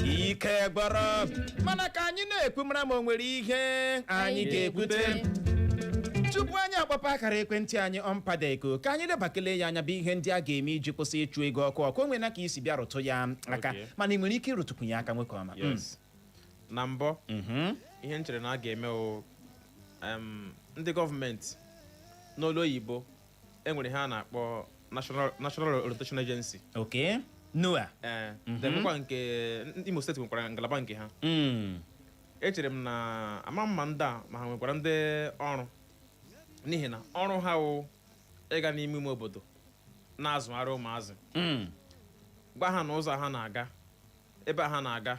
ike gbọrọ. Mana ka anyị na-ekwu, mara ma o nwere ihe anyị ga-ekwute tupu anyị akpọpụ akara ekwentị anyị. Ọmpadeko, ka anyị lebakele ya anya bụ ihe ndị a ga-eme iji kwụsị ịchụ ego ọkụ ọkụ. O nwere ka isi bịa rụtụ ya aka, mana ị nwere ike ịrụtụkwu ya aka, nwoke ọma. Yes, na mbọ, ihe m chere na a ga-eme o, ndị gọọmenti n'olu oyibo enwere ihe a na-akpọ National Orientation Agency. Okay, NOA. Ee, nwekwa nke Imo Steeti nwekwara ngalaba nke ha. Echere m na ama mma ndị a ma ha nwekwara ndị ọrụ, n'ihi na ọrụ ha wụ ịga n'ime ime obodo na-azụgharị ụmụazị, gwa ha na ụzọ ha na-aga, ebe ha na-aga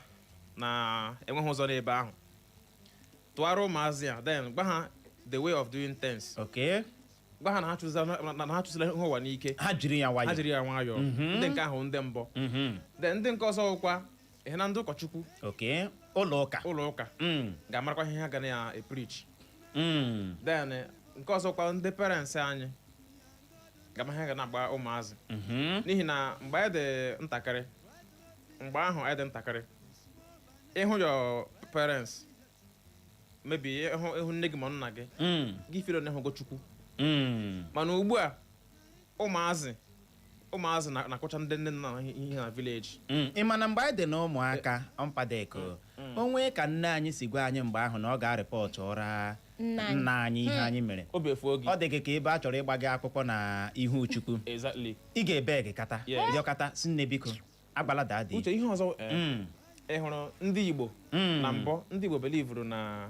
na enweghị ụzọ n'ebe ahụ. Tụgharị ụmụazị a, then gwa ha the way of doing things. Gwa ha na ha chụzila ihe ụwa n'ike. Ha jiri ya Ha nwayọọ. jiri ya nwayọọ. Ndị nke ahụ, ndị mbọ. Then ndị nke ọzọ wụkwa ihe na ndị ụkọchukwu. Okay, ụlọ ụka. Ụlọ ụka ga-amarakwa ihe ha ga na-epreach. Then nke ọzọkwa, ndị parents anyị ga-ama ihe ha ga na-agba ụmụazị, n'ihi na mgbe anyị dị ntakịrị, mgbe ahụ anyị dị ntakịrị, ịhụ your parents Maybe ịhụ nne gị ma nna gị, gị feel na ịhụgo Chukwu. Mana ugbu a, ụmụazị na-akọcha ndị nne na nna ihe na village. Ị ma na mgbe anyị dị na ụmụaka, ọmpadeko onwe ka nne anyị si gwa anyị mgbe ahụ na ọ ga-areport ụra Nna anyị. Nna anyị ihe anyị mere. Obi efuo gị. Ọ dị gị ka ebe a chọrọ ịgba gị akwụkwọ na ihu Chukwu. Ị ga-ebe gị kata, rịọkata si, "Nne, biko, agbala daddy." Uche, ihe ọzọ, ị hụrụ ndị Igbo, na mbụ ndị Igbo belivuru na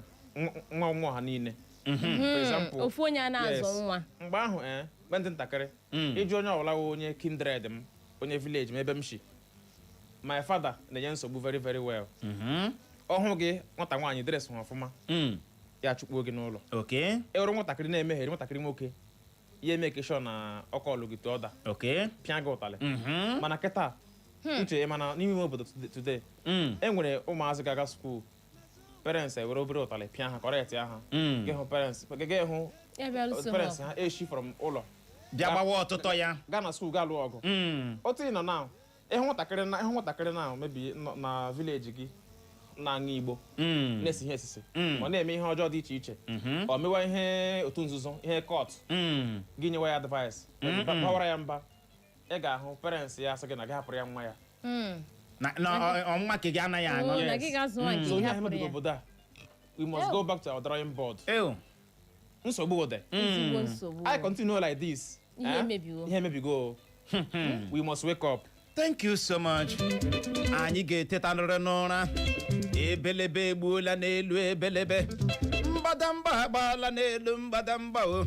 nwa nwa ha niile. For example, Ofu onye a na-azụ nwa. Mgbe ahụ, mgbe ndị ntakịrị, ịjụ onye ọbụla wụ onye kindred m, onye village m, ebe m shi, my father na-enye nsogbu very very well. Ọ hụ gị nwata nwaanyị dress ha ọfụma, ya chụkpuo gị n'ụlọ. Ịhụrụ nwatakịrị na-emeghere, nwatakịrị nwoke, ya eme sure na ọkọlụ gị to ọda, pịa gị ụtalị. Mana kịta, Uche, mana n'ime ime obodo today, e nwere ụmụazị ga-aga school, parents ewere obere ụtalị pịa ha, correct ya ha. Gị hụ parents gị hụ Ya bịa lụso ha parents ọgụ. Ha eshi from ụlọ Bịa gbawa ọtụtọ ya. Gaa na school, gaa lụọ ọgụ. Otu ị nọ now, ịhụ nwatakịrị na maybe nọ na village gị na-aṅụ igbo, na-esi ihe esise, ọ na-eme ihe ọjọọ dị iche iche, ọ mewa ihe otu nzuzo, ihe cult, gị nyewa ya advice, bawara ya mba, ị ga-ahụ parents ya asị gị na gị hapụrụ ya nwa ya. Na ọnwa nke gị anaghị aṅụ. Oh, na gị ga-azụ nwa nke So gị onye ahụ hapụrụ mebigo ya. obodo a, we must go back to our drawing board. Ew. Nsogbu dị. Ezigbo nsogbu. I continue like this, Ihe eh? emebiwo. Ihe emebigo. We must wake up. Thank you so much. Anyị ga-eteta nụrụ n'ụra. Ebelebe egbuola n'elu ebelebe, mgbadamba agbaala n'elu mgbadamba. O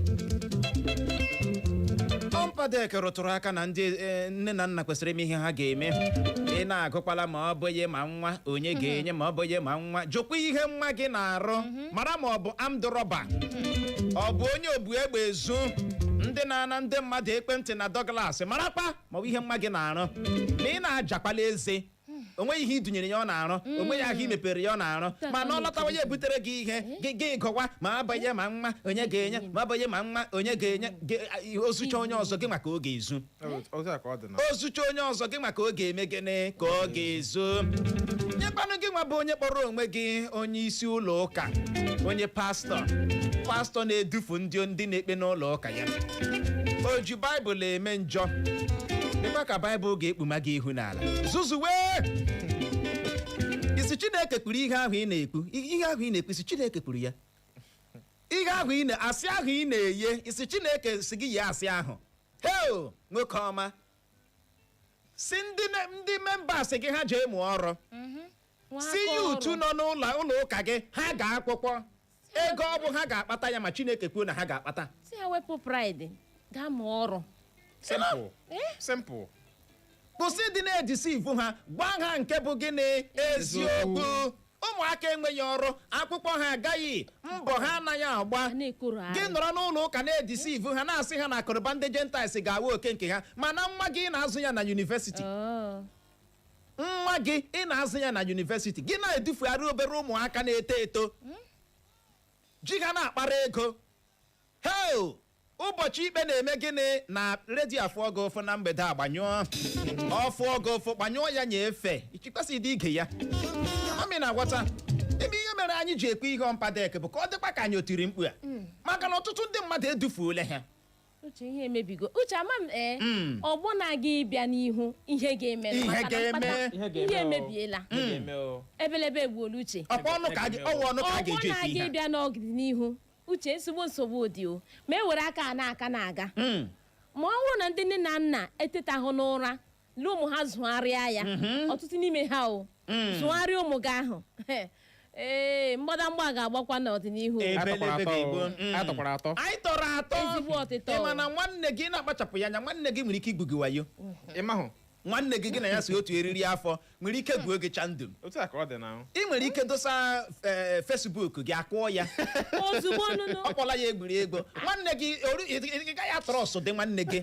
Ọmpadek rụtụrụ aka na ndị nne na nna kwesịrị ime ihe ha ga-eme. Ị na-agụkwala ma ọ bụghị ma nwa onye ga-enye, ma ọ bụghị ma nwa, jụkwa ihe nwa gị na-arụ, mara ma ọ bụ armed robber, ọ bụ onye obu egbe ezu, ndị na-ana ndị mmadụ ekwentị na Douglas, marakwa ma ọ bụ ihe nwa gị na-arụ. Ma ị na-ajakwala eze, o nweghị ihe idunyere ya ọ na-arụ, o nweghị ahụ imepere ya ọ na-arụ, mana ọ lọtawa, ya ebutere gị ihe gị, gị gụwa ma abanye ma nwa onye ga-enye, ma abanye ma nwa onye ga-enye gị, ozucha onye ọzọ, gị maka ọ ga-ezu. Otu a ka ọ dị na. Ozucha onye ọzọ, gị maka ọ ga-eme gịnị ka ọ ga-ezu nyekwanụ gị. Nwa bụ onye kpọrọ onwe gị onye isi ụlọ ụka, onye pastọ, pastọ na-edufu ndị na-ekpe n'ụlọ ụka ya, o ji Baịbụl eme njọ, dịkwa ka Baịbụl ga-ekpuma gị ihu n'ala zuzuwe isi. Chineke kwuru ihe ahụ ị na-ekwu, ihe ahụ ị na-ekwu, isi Chineke kwuru ya, ihe ahụ ị na-asị ahụ ị na-eye, isi Chineke si gị yie asị ahụ. Heo, nwoke ọma, si ndị members gị ha jee mụọ ọrụ. Nwa si aka youth ọrụ. Nọ n'ụlọ ụlọ ụka gị, ha ga-akwụkwọ ego ọ bụ ha ga-akpata ya, ma Chineke kwuo na ha ga-akpata. Si ha wepụ pride, gaa mụọ ọrụ. Simple. Simple. Kwụsị ịdị na-edeceive ha. Gwa ha nke bụ gịnị? Eziokwu. Ụmụaka enweghị ọrụ, akwụkwọ ha agaghị, mbọ ha anaghị agba. A na-ekoro Gị arị. nọrọ n'ụlọ ụka na-edeceive ha, na-asị ha na akụrụba ndị Gentiles ga-awa oke nke ha, mana nwa gị na-azụ ya na university. Oh. Nwa gị ị na-azụ ya na university, gị na-edufugharị obere ụmụaka na-eto eto, ji ha na-akpara ego. Heo, ụbọchị ikpe na-eme gịnị na redio afụọ gị ụfụ na mgbede a? Gbanyụọ ọfụọ gị ụfụ, gbanyụọ ya, nye efe ichikwasị ịdị ige ya. Mami na-agwata ebe ihe mere anyị ji ekwe ihe ọmpadek bụ ka ọ dịkwa ka anyị o tiri mkpu a, maka na ọtụtụ ndị mmadụ edufuola ha. Uche, ihe emebigo. Uche, ama m, ee, ọgbọ na-aga ịbịa n'ihu, ihe ga-eme Ihe maka na ga-eme. Ihe ihe ga-eme o. emebiela. Ihe ga-eme o. Ebelebe egbuola, Uche. Ọkwa ọnụ ka a ọwụ ọnụ ka a Ọgbọ ga-eji esi na-aga ihe a. ịbịa n'ọdịnihu, Uche, ezigbo nsogbu dị o, ma e were aka a na-aka na-aga, ma ọ bụrụ na ndị nne na nna etetahụ n'ụra lee ụmụ ha, zụgharịa ya, ọtụtụ n'ime ha o zụgharịa ụmụ gị ahụ, ee, mgbadamgba ga-agbakwa n'ọdịnihu. Ebelebe Anyị tọkwara atọ ga-egbu. o. Anyị tọkwara atọ. Anyị tọrọ atọ. Ezigbo ọtịtọ. Ị ma na nwanne gị na-akpachapụ ya anya, nwanne gị nwere ike igbu gị wayo. Ị mahụ. Nwanne gị, gị na ya si otu eriri afọ, nwere ike gbuo gị chandum. Otu a ka ọ dị na. Ị nwere ike dosa Facebook gị, akụọ ya. Ozugbo nụnụ. Ọ kpọla ya egwuregwu. Nwanne gị ị gaghị atrust dị nwanne gị,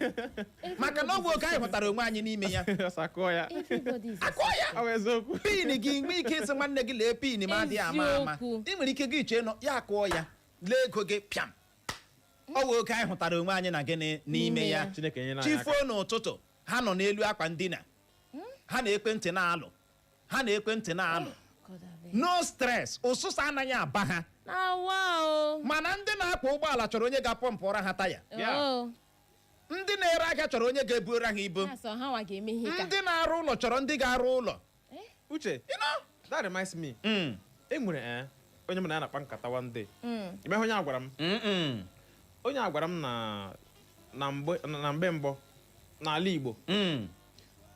maka na ọ bụ oge anyị hụtara onwe anyị n'ime ya. Ọsọ akụọ ya. Everybody is Akụọ ya. Ọ bụ eziokwu. PIN gị, nwee ike ịsị nwanne gị, "Lee PIN m," adịghị ama ama. Eziokwu. Ị nwere ike gị chee nọ ya, akụọ ya, lee ego gị, pịam. Ọ bụ oge anyị hụtara onwe anyị na gịnị n'ime N'ime ya. ya. Chineke nyere anyị aka. Chifuo n'ụtụtụ, ha nọ n'elu akwa ndina ha na ekwentị na-alụ, ha na ekwentị na-alụ. God abeg. No stress, ụsụsụ anaghị aba ha. Na wow. Mana ndị na-akwọ ụgbọala chọrọ onye ga-apọmpụra ha taya. Oh. Ndị na-ere ahịa chọrọ onye ga-ebuoro ha ibu. Ya sọ ha nwa ga-eme ihe ka. Ndị na-arụ ụlọ chọrọ ndị ga-arụ ụlọ. Uche, You know? that reminds me, e nwere onye mụ na ya na-akpa nkata one day. Ime ihe onye a gwara m, onye a gwara m na mgbe mbụ n'ala Igbo,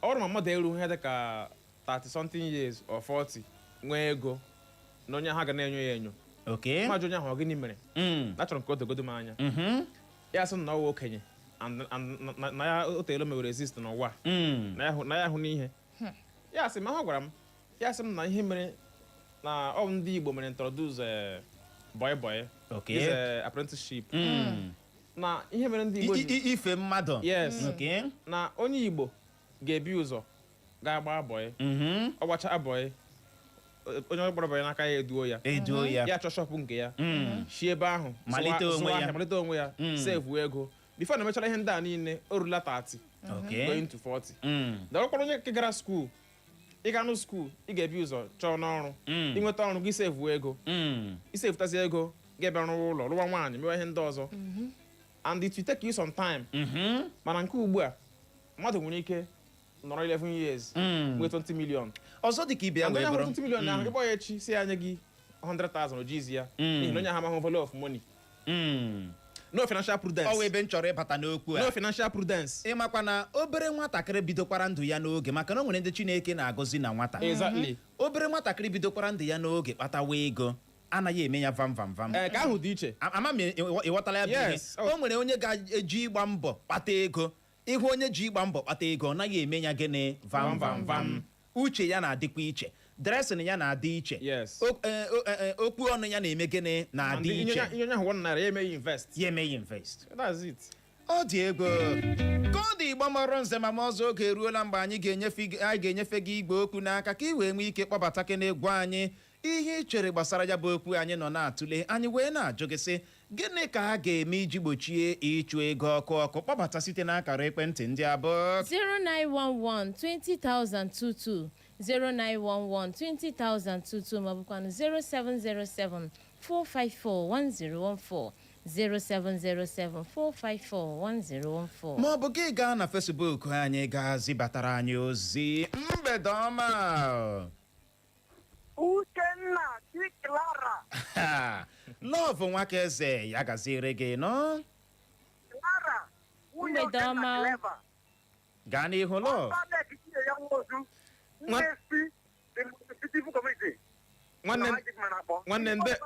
ọ bụrụ ma mmadụ eru ihe dị ka 30 something years or 40 nwee ego, na onye ha ga na-enyo ya enyo. Mmadụ onye ahụ, ọ gịnị mere? Na achọrọ m ka o dogodo m anya. Ya sị m na ọ wụ okenye and na ya o teela mewere exist n'ụwa, na ya hụ n'ihe ya sị m ahụ gwara m. Ya sị m na ihe mere na ọ bụ ndị Igbo mere introduce boy boy, this apprenticeship, na ihe mere ndị Igbo Ife mmadụ. Yes. Na onye Igbo ga-ebi ụzọ ga-agba boy, ọ gbacha boy, onye ọ gbara boy n'aka ya eduo ya. Eduo ya. Ya chọọ shop nke ya, si ebe ahụ Malite onwe zụwa ya. ahịa, malite onwe ya, save ego. Before na emechara ihe ndị a niile, o rula 30 going to 40. Dọrọkwara onye nke gara school, ị ga nụ school, ị ga-ebi ụzọ chọọ n'ọrụ, ịnweta ọrụ gị, save ego, isevụtazi ego, ga-ebe rụwa ụlọ, rụwa nwaanyị, mewe ihe ndị ọzọ, and it will take you some time. Mana nke ugbu a, mmadụ nwere ike nọrọ 11 years nwee 20 million. Ọzọ dị ka ibe ya And wee onye ahụ bụrụ 20 million ahụ, ịkpọ ya echi si ya nye gị 100,000, o jizi ya, n'ihi na onye ahụ amaghị value of money. No financial prudence. Ọ wụ ebe m chọrọ ịbata n'okwu a. No financial prudence. Ịmakwa na obere nwatakịrị bidokwara ndụ ya n'oge, maka na o nwere ndị Chineke na-agọzi na nwata. Obere nwatakịrị bidokwara ndụ ya n'oge kpatawa ego, anaghị eme ya vam vam vam. Ee, ka ahụ dị iche. Ama m ịghọtala ya bụ ihe. Yes. O nwere onye ga-eji ịgba mbọ kpata ego. Ịhụ onye ji ịgba mbọ kpata ego, ọ naghị eme ya gịnị? Vam vam vam. Uche ya na-adịkwa iche, dressing ya na-adị iche. Okwu ọnụ ya na-eme gịnị? Na-adị And iche. inye onye ahụ 1 naira, ya emeghị invest. Ya emeghị invest. That's it. Ọ dị ego ka ọ dị. Igbo mọrọ nze ma ọzọ, oge eruola mgbe anyị ga-enyefe gị igwe okwu n'aka ka ị wee nwee ike kpọbata kene gwa anyị ihe ị chere gbasara ya bụ okwu anyị nọ na-atụle. Anyị wee na-ajụ gị sị, gịnị ka a ga-eme iji gbochie ịchụ ego ọkụ ọkụ? Kpọbata site n'akara ekwentị ndị abụọ: 0911 20022, 0911 20022, maọbụkwanụ 0707 454 1014, 0707 454 1014. Ma ọ bụ gị gaa na Facebook anyị gaa zibatara anyị ozi. Mgbede ọma. Uchenna Clara. Love Nwakaeze, ya gaziere gị nọ. Clara, nwunye Mgbede Uchenna ọma. Clever. Gaa n'ihu, Love. Ọbadek Chinenye Nwosu, ndị si the most beautiful community. Nwanne Na Magic Man akpọ. nwanne nde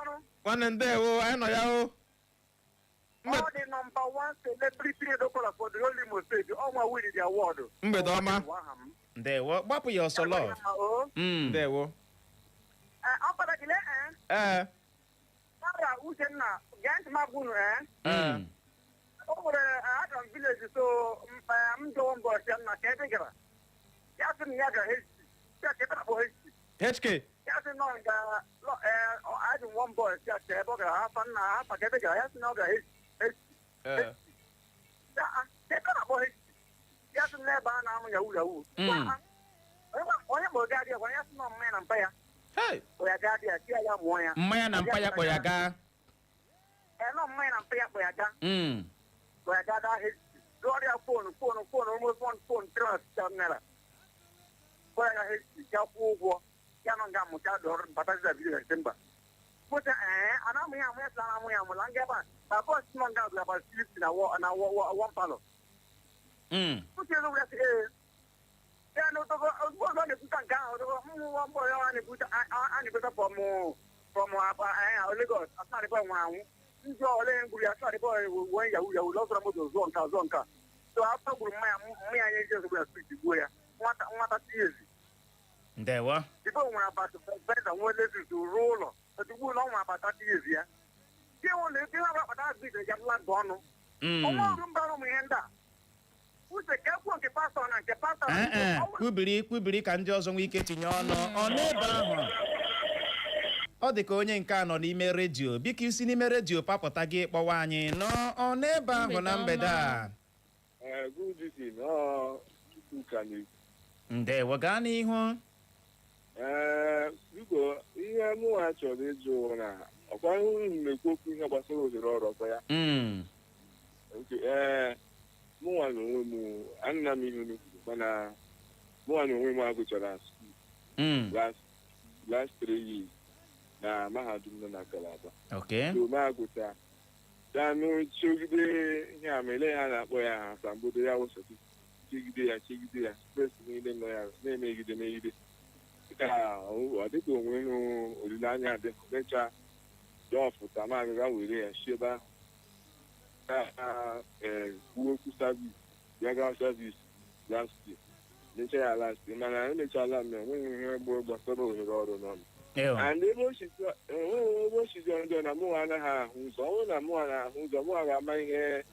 nwanne, ndewo, anyị nọ ya o. Ọ dị number one celebrity local for the whole Imo State. Ọnwa win the award. Mgbede ọma. Aha m. Ndewo, gbapụ ya ọsọ, Love. O. Ndewo. Ọ gị lee. Ee. Clara, Uchenna, gee ntị m agwa unu. O nwere aga m village, so m jụọ mbọ ọchịa m na ka ebe ị gara. Ya sị m ya gara HC. Ya ka ebe na-akpọ HC. HK. Ya sị nọ nga ajụ m one boy si ka ebe ọ gara, afa nna afa ka ebe gara, ya sị na ọ gara HC. Ee. Ya ka ebe na-akpọ HC. Ya sị n'ebe a na-amụ yahoo yahoo. Onye kpọrọ gaa dị ya gwa ya sị na mmanya na mpa ya Hey. kpọ ya gaa dị ya, si ya ya mụọ ya. Mmanya na mpa ya kpọ ya gaa. Ee, nọ mmanya na mpa ya kpọ ya gaa. Kpọ ya gaa gaa HC. Rụọrọ ya phone almost one phone 300,000 naira. Kpọ ya gaa HC, ya kwụọ ụgwọ ya nọ nga mụcha dọrọ bataziza bido na Disemba. Pụta ee, a na-amụ ya amụ, ya sị na amụ ya amụ la nga ebe a na bọs nọ nga bụ about 50 na one parlour. Uche ezi ya sị ee. Ya na otogo ozugbo ọzọ na-ekwuta nke ahụ, otogo mmụọ mbọ ya a na-ekwuta a na-ekwuta from Lagos, asarịbọ nwụrụ anwụ. Ndị ole gburu ya, asarịbọ wee yahoo yahoo lọzọrọ moto zụọ nka zụọ nka. So afọ gburu mmanya mmanya ya eji ozugbo ya street gbuo ya nwata nwata 2 years. Ndewo. Ibe nwere agbata beza nwee Lexus ruo ụlọ ozugbo ụlọ ọ nwere agbata 2 years ya. Ihe ụlọ ebe ha akpata bid ya bụla ndụ ọnụ. Ọnwa ọrụ mbara ụmụ ihe ndị a. Uche, ka ekwuo nke pastọ na nke pastọ na Ee, kwubiri kwubiri ka ndị ọzọ nwee ike tinye ọnụ ọ n'ebe ahụ. Ọ dị ka onye nke a nọ n'ime redio. Biko, isi n'ime redio papụta gị kpọwa anyị nọ ọ n'ebe ahụ na mgbede a. Good evening. Ọ Chukwuka na-ekwu. Ndewo, gaa n'ihu. Ee, biko, ihe Ihe mụnwa chọrọ ịjụ na ọkwa ihe unu na-ekwu okwu ihe gbasara ohere ọrụ, ọkwa ya? Mm. Nke ee, mụnwa na onwe m anụna m ihe unu kwuru, mana mụnwa na onwe m agụchara school last 3 years na mahadum nọ na Calabar. So m agụcha danụ, chegide ihe a ma ele ha na-akpọ ya asambodo ya wụ certificate, chegide ya, chegide ya, stress niile nọ ya na-emegide megide ka ọ dịka onwe nụ olileanya dị. Mechaa dọfụta, ma agaga were ya si ebe ahụ ka ee kwuo okwu service ya gaa service last year, mechaa ya last year, mana emechala m ya, enweghị ihe gbasara ohere ọrụ nọ m. And ebe o si enweghị ebe o sizi njọ na mụnwa anaghị ahụ ụzọ. Ọ bụrụ na mụnwa na-ahụ ụzọ, mụnwa ga-ama ihe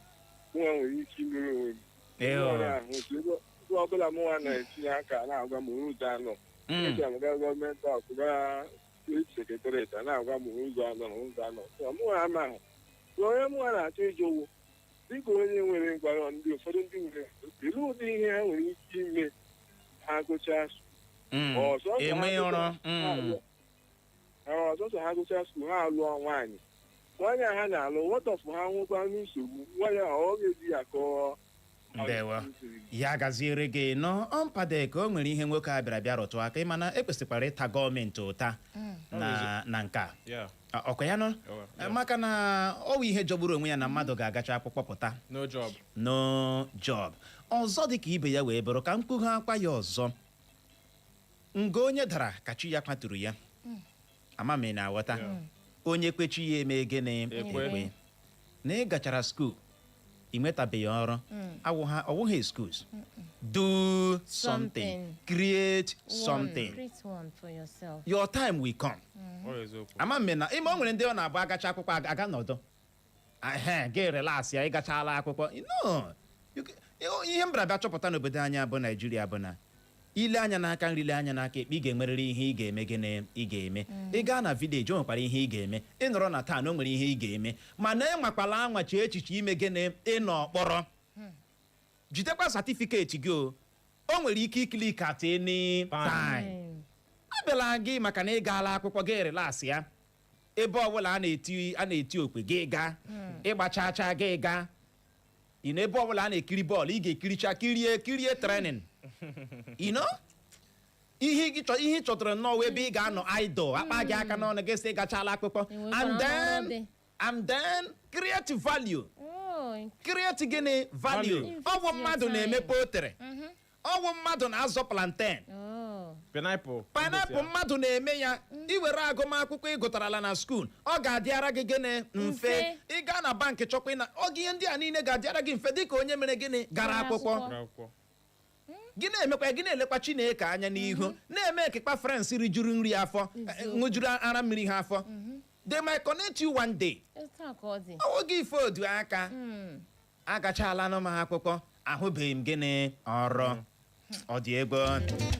mụnwa nwere ike imere onwe m. Mụnwa na-ahụ ụzọ, ebe ọbụla mụnwa na-etinye aka na-agwa m ụzọ anọ. Echara m gaa gọọmenti ọkụ, gaa steeti secretariat, a na-agwa m ụzọ anọ na ụzọ anọ. So mụnwa amaghị. So onye mụnwa na-achọ ịjụwụ, dịka onye nwere nkwado, ndị ụfọdụ ndị nwere, kedu ụdị ihe ha nwere ike ime ha gụchaa? Ọsọsọ ha Enweghị ọrụ. Ọsọsọ ha gụchaa school, ha alụọ nwaanyị. Nwaanyị a ha na-alụ, nwatọfụ ha nwekwa nsogbu, nwaanyị a ọ ga-eji ya kọọ. Ndewo. Ya gaziere gị nọ ọmpadek. O nwere ihe nwoke a bịara bịa rụtụ aka, ịmana ekwesịkwara ịta gọọmenti ụta na nke a. Ọkwa ya nọ? Yeah. Maka na ọ bụ ihe jọgburu onwe ya na mmadụ ga-agacha akwụkwọ pụta, No job. no job. Ọzọ dị ka ibe ya wee bụrụ ka mkpughe akwa ya ọzọ, nga onye dara ka chi ya kwaturu ya. Ama m ị na-aghọta. Onye kwechi ya eme gịnị? Ekwe. Na ị gachara school, ị nwetabeghị ọrụ, awụha ọwụghị excuse. Do something. Something. Create One, something. Create one for yourself. Your time will come. Ọ eziokwu. Ama mme na ime o nwere ndị ọ na-abụ agacha akwụkwọ aga nọdụ. Ehe, gị relax ya, ịgachala akwụkwọ. No. Ihe m bịara bịa chọpụta n'obodo anyị bụ Naijiria bụ na ile anya n'aka nri, ile anya n'aka ekpe, ị ga-enwerịrị ihe ị ga-eme. Gịnị ị ga-eme? Ị gaa na village, o nwekwara ihe ị ga-eme. Ị nọrọ na town, o nwere ihe ị ga-eme. Mana ị nwakwala anwa chee echiche ime gịnị? Ịnọ kpọrọ jidekwa certificate gị. O nwere ike i click at any time. Abịala gị maka na ị gaala akwụkwọ, gị relax ya, ebe ọbụla a na-eti okwe, gị gaa ịgbacha acha, gị gaa ị na ebe ọbụla a na-ekiri bọọlụ, ị ga-ekiricha, kirie kirie training. You know? Ihe ị ihe ị chọtara nnọọ ebe ị ga-anọ idle, akpa gị aka n'ọnụ, gị sị gachala akwụkwọ. Enwekwara And ọrụ then dị. And then create value. Oh, Create gịnị? Value. Value. Ọ bụ mmadụ na-eme poultry, ọ bụ mmadụ na-azọ plantain. Oh. Pineapple. Pineapple, mmadụ na-eme ya. Iwere agụmakwụkwọ ị gụtarala na school, ọ ga-adịara gị gịnị? Mfe. Mfe. Ị gaa na bankị chọkwa ịna oge, ihe ndị a niile ga-adịara gị mfe dịka onye mere gịnị? Gara Gara akwụkwọ. akwụkwọ. Gara akwụkwọ. Gị na-emekwa, gị na-elekwa Chineke anya n'ihu, na-eme ekekpa friends rijuru nri afọ, ṅụjuru ara mmiri ha afọ. They might connect you one day. Otu a ka ọ dị. Ọwụ gị ife odu aka, agachala m akwụkwọ, ahụbeghị m gịnị? Ọrụ. Ọ dị ego.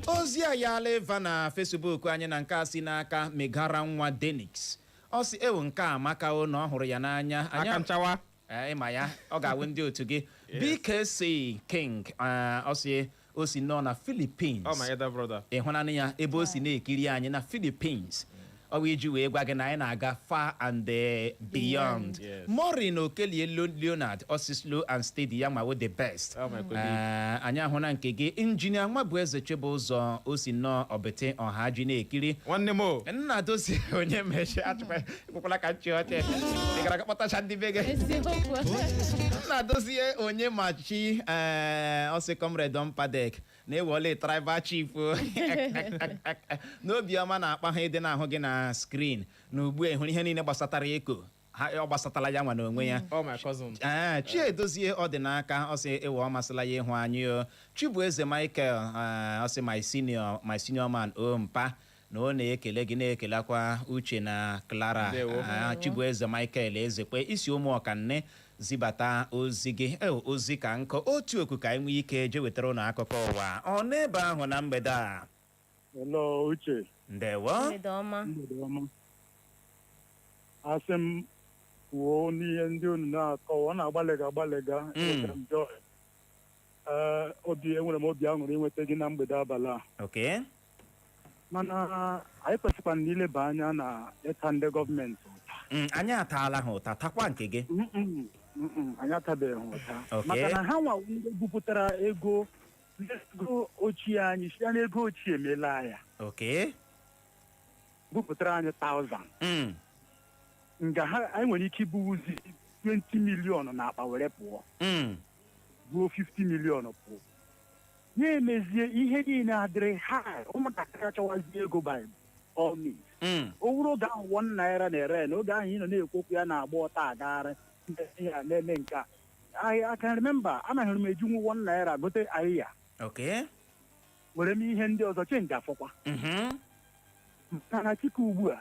Ozi a ya ala ịva na Facebook anyị na nke a si n'aka Megara nwa Denix. Ọ si ewu nke a amaka o, na ọ hụrụ ya n'anya. Aka nchawa. Ee, ịma ya, ọ ga-awụ ndị otu gị. BKC King, ọ si o si nọ na Philippines. Oh, my elder brother. Ịhụnanụ ya ebe o si na-ekiri anyị na Philippines. Ọ bụ iji wee gwa gị na anyị na-aga far and beyond. Yes. Maureen Okelie Leonard ọsị slow and steady, ya mawo the best. Oh, my colleague. Anyị ahụna nke gị, injinia Nwabueze Chibụzọ, o si nnọọ Obete ọha ji na-ekiri. Nwanne m o. Nna dozie onye mechi achịkwa ekwekwala ka nchi ọchị ị gara aga kpọtacha ndị be gị. Eziokwu. Nna dozie onye machi, ee, ọ sị Comrade Mpadek na-ewele tribal chief o. N'obiọma na-akpa ha ịdị na-ahụ gị na screen na ugbu a hụrụ ihe niile gbasatara eko ha, ọ gbasatala ya nwa n'onwe ya. Oh, my cousin. Ee, Chiedozie ọ dị n'aka, ọ sị ewe ọ masịla ya ịhụ anyị o. Chibueze Michael, ee, ọ sị my senior, my senior man o mpa, na ọ na-ekele gị, na-ekelekwa Uche na Clara. Ndewo. Ee, Chibueze Michael Ezekwe isi ụmụ ọkanne zibata ozi gị. E ozi ka nkọ otu oku ka anyị nwee ike jee wetara ụnụ akụkọ ụwa ọ n'ebe ahụ na mgbede a. Hello, Uche. Ndewo. Mgbede ọma. Mgbede ọma. Asị m kwuo n'ihe ndị unu na-akọwa, ọ na-agbalịga agbalịga. Enwetara m joy. Ee, obi enwere m obi aṅụrị inweta gị na mgbede abalị a. Mana anyị kwesịkwara na ileba anya na ịta ndị gọọmenti ụta. Anyị ataala ha ụta, takwa nke gị. Mm-mm, mm-mm, anyị atabeghị ha ụta. Okay. Maka na ha nwa ndị bupụtara ego ndị ego ochie anyị si na ego ochie meela ya. Bupụtara anyị 1000. Nga ha anyị nwere ike ibuwuzi 20 million na akpa were pụọ. Ruo 50 million pụọ. Ya emezie ihe niile adịrị high, ụmụntakịrị achọwazi ego by all means. O wuru oge ahụ ₦1 na-ere na oge ahụ ị nọ na-ekwu okwu ya na-agba ọta agagharị ya na-eme nke a. I can remember anaghị m ejinwu ₦1 gote ahịhịa were m ihe ndị ọzọ change afọkwa. Mana chike ugbu a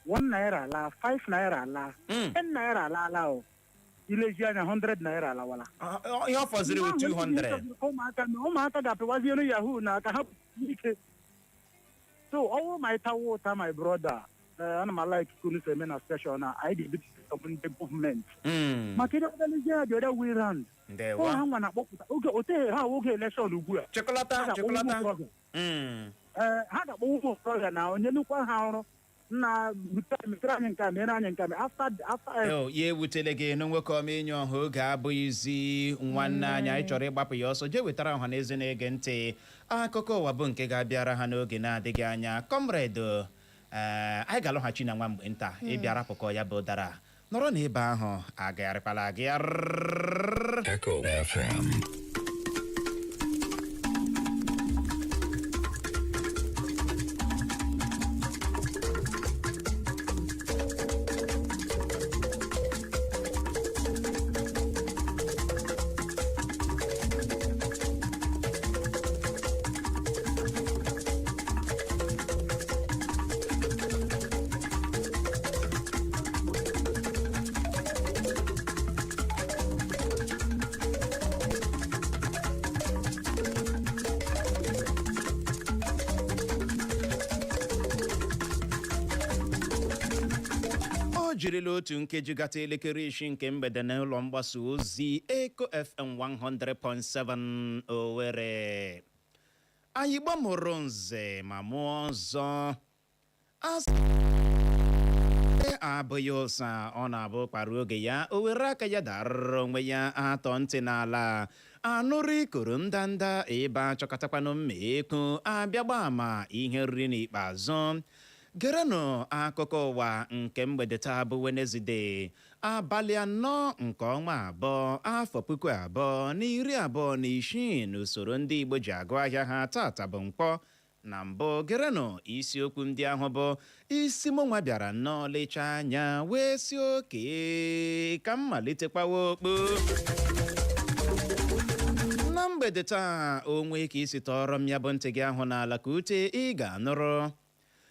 ₦1 laa, ₦5 laa, ₦10 alaala o. Ilezi anya ₦100 alawala. Ihe ọ fọziri wụ 200. Ụmụaka na ụmụaka ga-apịwaziere yahoo na aka ha ike. So ọ bụrụ ma ịtawa ụta, my brother, ana m a-like kunu si eme na station a anyị ga-ebipụta ndị gọọmenti maka ịdọkọtalizie ya the other way round. Ndewa. Ha nwa na-akpọpụta oge oteghe ha oge election ugbu a. Chịkọlata. Ha ga-akpọ ụmụ Chịkọlata. okorobịa. Ee, ha ga-akpọ ụmụ okorobịa na onye nnukwu ha ọrụ nna metere anyị nke a, mere anyị nke a after Oh, ya ewutele gị nụ nwoke ọma enyi ọha oge abụghịzi nwanne anyị. Anyị chọrọ ịgbapụ ya ọsọ jee wetara ọha na eze na-ege ntị akụkọ ụwa bụ nke ga-abịara ha n'oge na-adịghị anya. Comrade, ee, anyị ga-alọghachi na nwa mgbe nta ịbịa rapụkọ ya bụ dara nọrọ n'ebe ahụ agagharịkwala agagharị. Echo FM. O jirila otu nkeji gata elekere 6 nke mgbede n'ụlọ mgbasa ozi Eco FM 100.7 Owerri. Anyị gbamụrụ nze ma mụọ ọzọ asị abụghị ụsa ọ na-abụ kpara oge ya o were aka ya darụrụ onwe ya atọ ntị n'ala anụrụ ikoro ndanda ebe achọkọtakwanụ mma ekwu abịa gba ama ihe riri n'ikpeazụ. Gerenụ akụkọ ụwa nke mgbede taa bụ Wenezdee, abalị 4 nke ọnwa abụọ, afọ 2026 n'usoro ndị Igbo ji agụ ahịa ha. Tata bụ Nkwọ. Na mbụ, gerenụ isiokwu ndị ahụ bụ isi mụnwa bịara nnọọ lechaa anya wee si oke ka m malitekwawa okpo na mgbede taa. Onwe ka isi tọọrọ m ya bụ ntị gị ahụ n'ala ka ute ị ga-anụrụ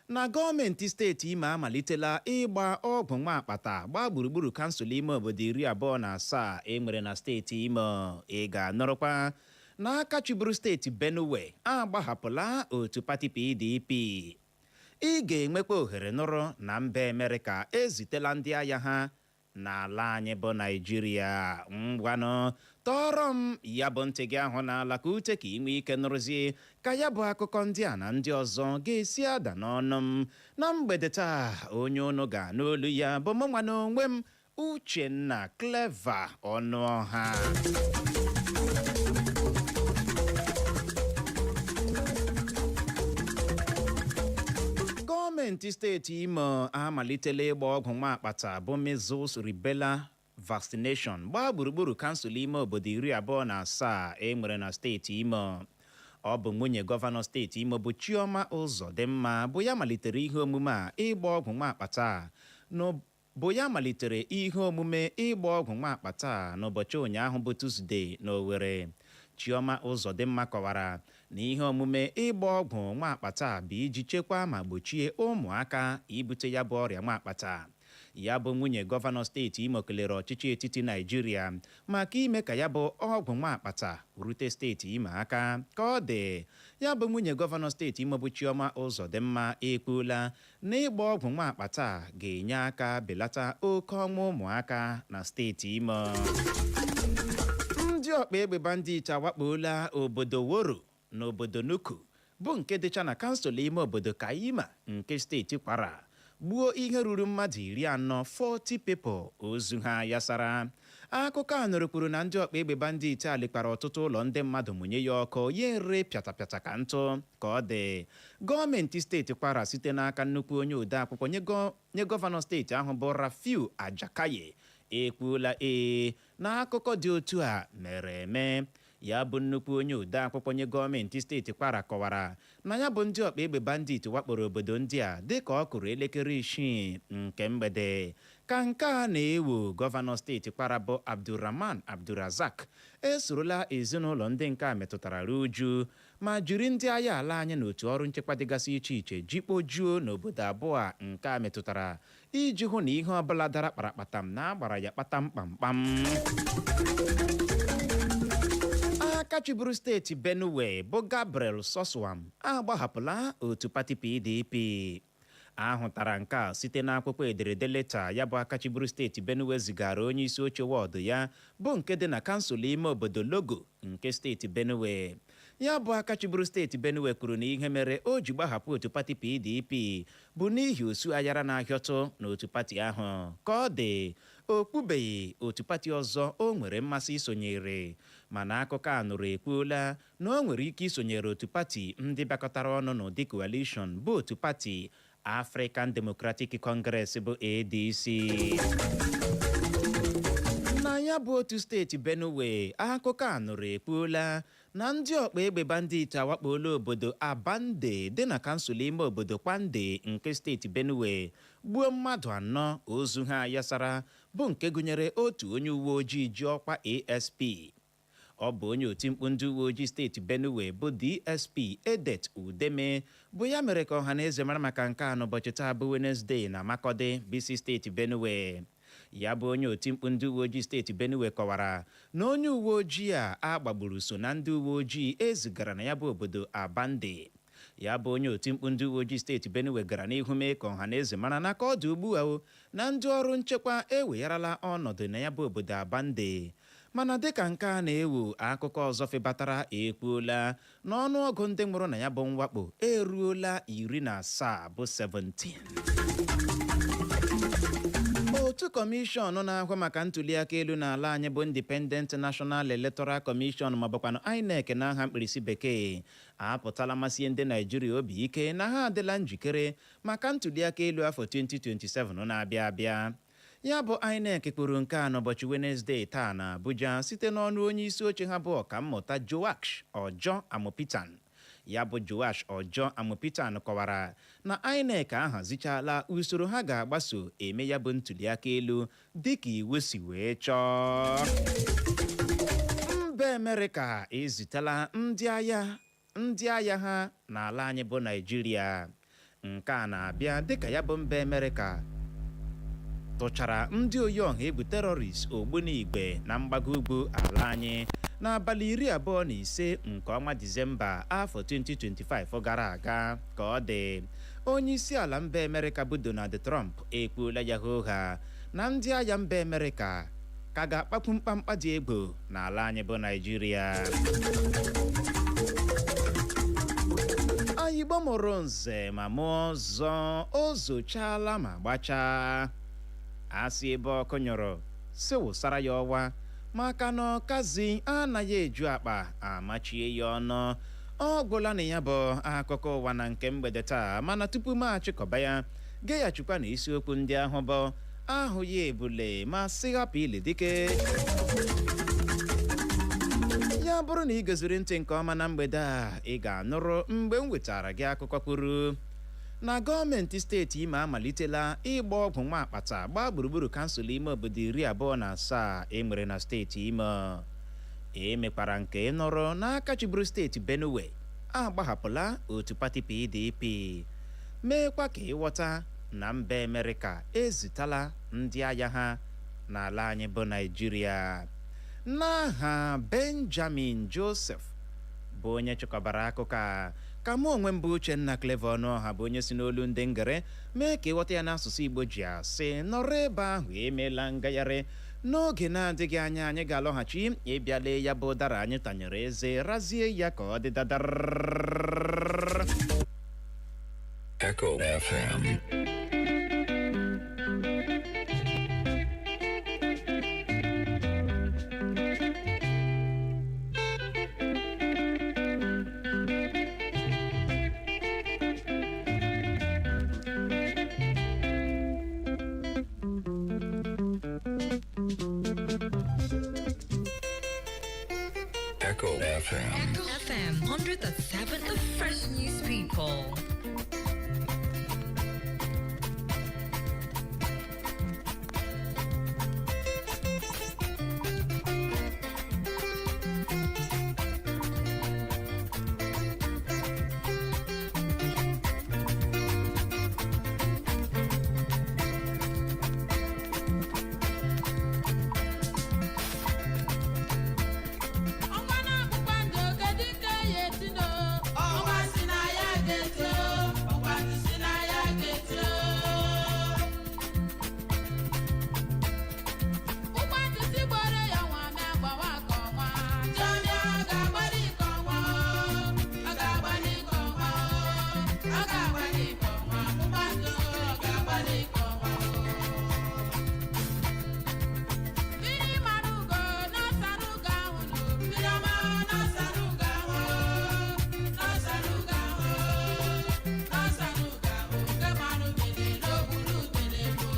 na gọọmenti steeti Imo amalitela ịgba ọgwụ nwa akpata gbaa gburugburu kansụl ime obodo 27 e nwere na steeti Imo. Ị ga-anụrụkwa na aka chịburu steeti Benue agbahapụla otu pati PDP. Ị ga-enwekwa ohere nụrụ na mba Amerịka ezitela ndị agha ha n'ala anyị bụ Naijiria. Ngwanụ, tọọrọ m ya bụ ntị gị ahụ n'ala ka ute ka ị nwee ike nụrụzie ka ya bụ akụkọ ndị a na ndị ọzọ ga-esi ada n'ọnụ m na mgbede taa. Onye unu ga n'olu ya bụ mụ nwa n'onwe m, Uchenna Clever Ọnụọha. Gọọmenti steeti Imo amalitela ịgba ọgwụ nwa akpata bụ measles rubella vaccination gbaa gburugburu kansụl ime obodo 27 e nwere na steeti Imo. Ọ bụ nwunye gọvanọ steeti Imo bụ Chioma Ụzọdịmma bụ ya malitere ihe omume a ịgba ọgwụ nwa akpata bụ ya malitere ihe omume ịgba ọgwụ nwa akpata n'ụbọchị ụnyaahụ bụ Tuzdee n'Owerri. Chioma Ụzọdịmma kọwara na ihe omume ịgba ọgwụ nwa akpata bụ iji chekwaa ma gbochie ụmụaka ibute ya bụ ọrịa nwa akpata. Ya bụ nwunye gọvanọ steeti Imo kelere ọchịchị etiti Naijiria maka ime ka ya bụ ọgwụ nwa akpata rute steeti Imo aka. Ka ọ dị, ya bụ nwunye gọvanọ steeti Imo bụ Chioma Ụzọdịmma ekwuola na ịgba ọgwụ nwa akpata ga-enye aka belata oke ọnwụ ụmụaka na steeti Imo. Ndị ọkpa egbe bandit awakpola obodo Woro na obodo Nuku. Bụ nke dịcha na kansụl ime obodo Kaima nke steeti Kwara, gbuo ihe ruru mmadụ 40, 40 people, ozu ha yasara. Akụkọ a nụrụ kwuru na ndị ọkpa egbe bandit a lekpara ọtụtụ ụlọ ndị mmadụ, mụnye ya ọkụ, ya ere pịatapịata ka ntụ. Ka ọ dị, gọọmenti steeti Kwara, site n'aka nnukwu onye ode akwụkwọ nye gọvanọ steeti ahụ bụ Rafiu Ajakaye, ekwuola ee na akụkọ dị otu a mere eme. Ya bụ nnukwu onye ode akwụkwọ nye gọọmenti steeti Kwara kọwara na ya bụ ndị ọkpa egbe bandit wakporo obodo ndị a dịka ọ kụrụ elekere 6 nke mgbede. Ka nke a na-ewu, gọvanọ steeti Kwara bụ Abdulrahman Abdulrazak esorola ezinụlọ ndị nke a metụtara ruo uju, ma jiri ndị agha ala anyị na otu ọrụ nchekwa dịgasị iche iche jikpojuo n'obodo abụọ a nke a metụtara, iji hụ na ihe ọbụla dara kparakpatam na agbara ya kpatam kpamkpam. Aka chịburu steeti Benue bụ Gabriel Suswam agbahapụla otu pati PDP. Ahụtara nke a site n'akwụkwọ ederede leta ya bụ aka chịburu steeti Benue zigara onye isi oche wọdụ ya, bụ nke dị na kansụl ime obodo Logo nke steeti Benue. Ya bụ aka chịburu steeti Benue kwuru na ihe mere o ji gbahapụ otu pati PDP bụ n'ihi osu ayara na-ahịọtụ n'otu pati ahụ. Ka ọ dị, o kwubeghị otu pati ọzọ o nwere mmasị isonyere, mana akụkọ a nụrụ ekwuola na o nwere ike isonyere otu pati ndị bịakọtara ọnụ n'ụdị coalition, bụ otu pati African Democratic Congress, bụ ADC. Na ya bụ otu steeti Benue, akụkọ a nụrụ ekwuola na ndị ọkpa egbe bandit awakpola obodo Abande dị na kansụl ime obodo Kwande nke steeti Benue, gbuo mmadụ anọ, ozu ha yasara, bụ nke gụnyere otu onye uwe ojii ji ọkwa ASP. Ọ bụ onye otimkpu ndị uwe ojii steeti Benue bụ DSP Edet Udeme bụ ya mere ka ọha na eze mara maka nke a n'ụbọchị taa bụ Wenezdee na Makurdi, bisi steeti Benue. Ya bụ onye otimkpu ndị uwe ojii steeti Benue kọwara na onye uwe ojii a agbagburu so na ndị uwe ojii ezigara na ya bụ obodo Abande. Ya bụ onye otimkpu ndị uwe ojii steeti Benue gara n'ihu mee ka ọha na eze mara na ka ọ dị ugbu a, na ndị ọrụ nchekwa ewegharala ọnọdụ na ya bụ obodo Abande. Mana dịka nke a na-ewu, akụkọ ọzọ febatara ekwuola na ọnụọgụ ndị nwụrụ na ya bụ mwakpo eruola 17, bụ 17. Otu kọmishọn na-ahụ maka ntuliaka elu n'ala anyị bụ Independent National Electoral Commission, maọbụkwanụ INEC n'aha mkpirisi bekee, apụtala masie ndị Naijiria obi ike na ha adịla njikere maka ntuliaka elu afọ 2027 na-abịa abịa. Ya bụ INEC kwuru nke a n'ụbọchị Wenezdee taa na Abuja, site n'ọnụ onye isi oche ha bụ Ọkammụta Joash Ojo Amupitan. Ya bụ Joash Ojo Amupitan kọwara na INEC ahazichala usoro ha ga-agbaso eme ya bụ ntuliaka elu dịka iwu si wee chọọ. Mba Amerịka ezitela ndị agha ha n'ala anyị bụ Naijiria. Nke a na-abịa dịka ya bụ mba Amerịka tụchara ndị oyi ọha egwu terrorist ogbunigwe na mgbago ugwu ala anyị n'abalị 25 nke ọnwa Disemba afọ 2025 gara aga. Ka ọ dị, onye isi ala mba Amerịka bụ Donald Trump ekwuola ya hooha na ndị agha mba Amerịka ka ga-akpakwu mkpamkpa dị egwu n'ala anyị bụ Naijiria. Ayigbo mụrụ nze ma mụọ ọzọ, o zochala ma gbachaa, asị ebe ọkụ nyụrụ si wụsara ya ọwa, maka na ọkazi anaghị eju akpa amachie ya ọnụ. Ọ gwụla na ya bụ akụkọ ụwa na nke mgbede taa, mana tupu m achịkọba ya, geghachikwa na isiokwu ndị ahụ bụ ahụ ya ebule ma sị hapụ ili dike. Ya bụrụ na ị goziri ntị nke ọma na mgbede a, ị ga-anụrụ mgbe m wetara gị akụkọ kwuru na gọọmenti steeti Imo amalitela ịgba ọgwụ nwa akpata gbaa gburugburu kansụl ime obodo 27 e nwere na steeti Imo. Emekwara nke nọrọ n'aka chịburu steeti Benue agbahapụla otu pati PDP, meekwa ka ịghọta na mba Amerịka ezitala ndị agha ha n'ala anyị bụ Naijiria. N'aha Benjamin Joseph bụ onye chịkọbara akụkọ a, ka mụ onwe m bụ Uchenna Clever Ọnụọha, bụ onye si n'olu ndị ngere mee ka ịghọta ya n'asụsụ Igbo, ji asị nọrọ ebe ahụ emeela ngagharị. N'oge na-adịghị anya, anyị ga-alọghachi ịbịa lee ya bụ ụdara anyị tanyere eze, razie ya ka ọ dị dadara. Echo FM. Echo FM. Echo FM 100.7, the fresh news people. Ọnwa na-abụkwa ndụ kedu ka ya etino? Ọnwa si na ya ga-eto, ọnwa si na ya ga-eto. Ụgbọ ntụtụ gboro ya nwa mee gbawa ka ọnwa. Jọmịa ọ ga-agbalị ka ọnwa, ọ ga-agbalị ka ọnwa, ọ ga-agbalị ka ọnwa. Ụgbọ ndụ ọ ga-agbalị ka ọnwa. Mmiri mara ugo na-asara ugo ahụ nụ. Mmiri ọma na-asara ugo ahụ, na-asara ugo ahụ, na-asara ugo ahụ. Nke mara udele n'ogburu udele gboo.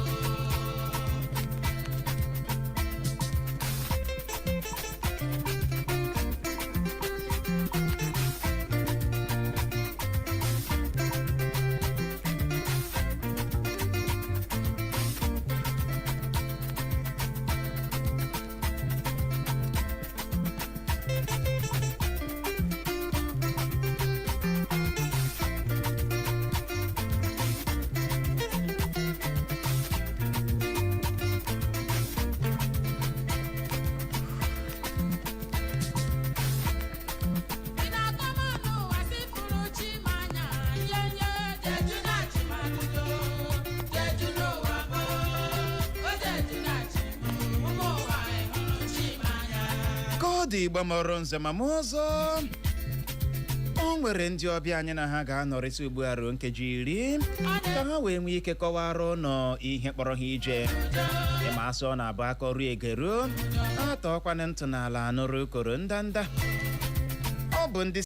Ị na-akọ m ọnụ ụwa si furu chi m anya, nye nye jeju na chi m ajụjụ, jeju n'ụwa m, o jeju na chi m, ụmụ ụwa hụrụ chi m anya. Ka ọ dị, Igbo mọrọ nze ma mụ ọzọ, o nwere ndị ọbịa anyị na ha ga-anọrịta ugbu a ruo nkeji 10 ka ha wee nwee ike kọwara ụnọ ihe kpọrọ ha ije. Ịma asụ ọ na-abụ akọ ruo ege ruo atọọkwana ntụ n'ala anụrụ ukoro ndanda. Ọ bụ ndị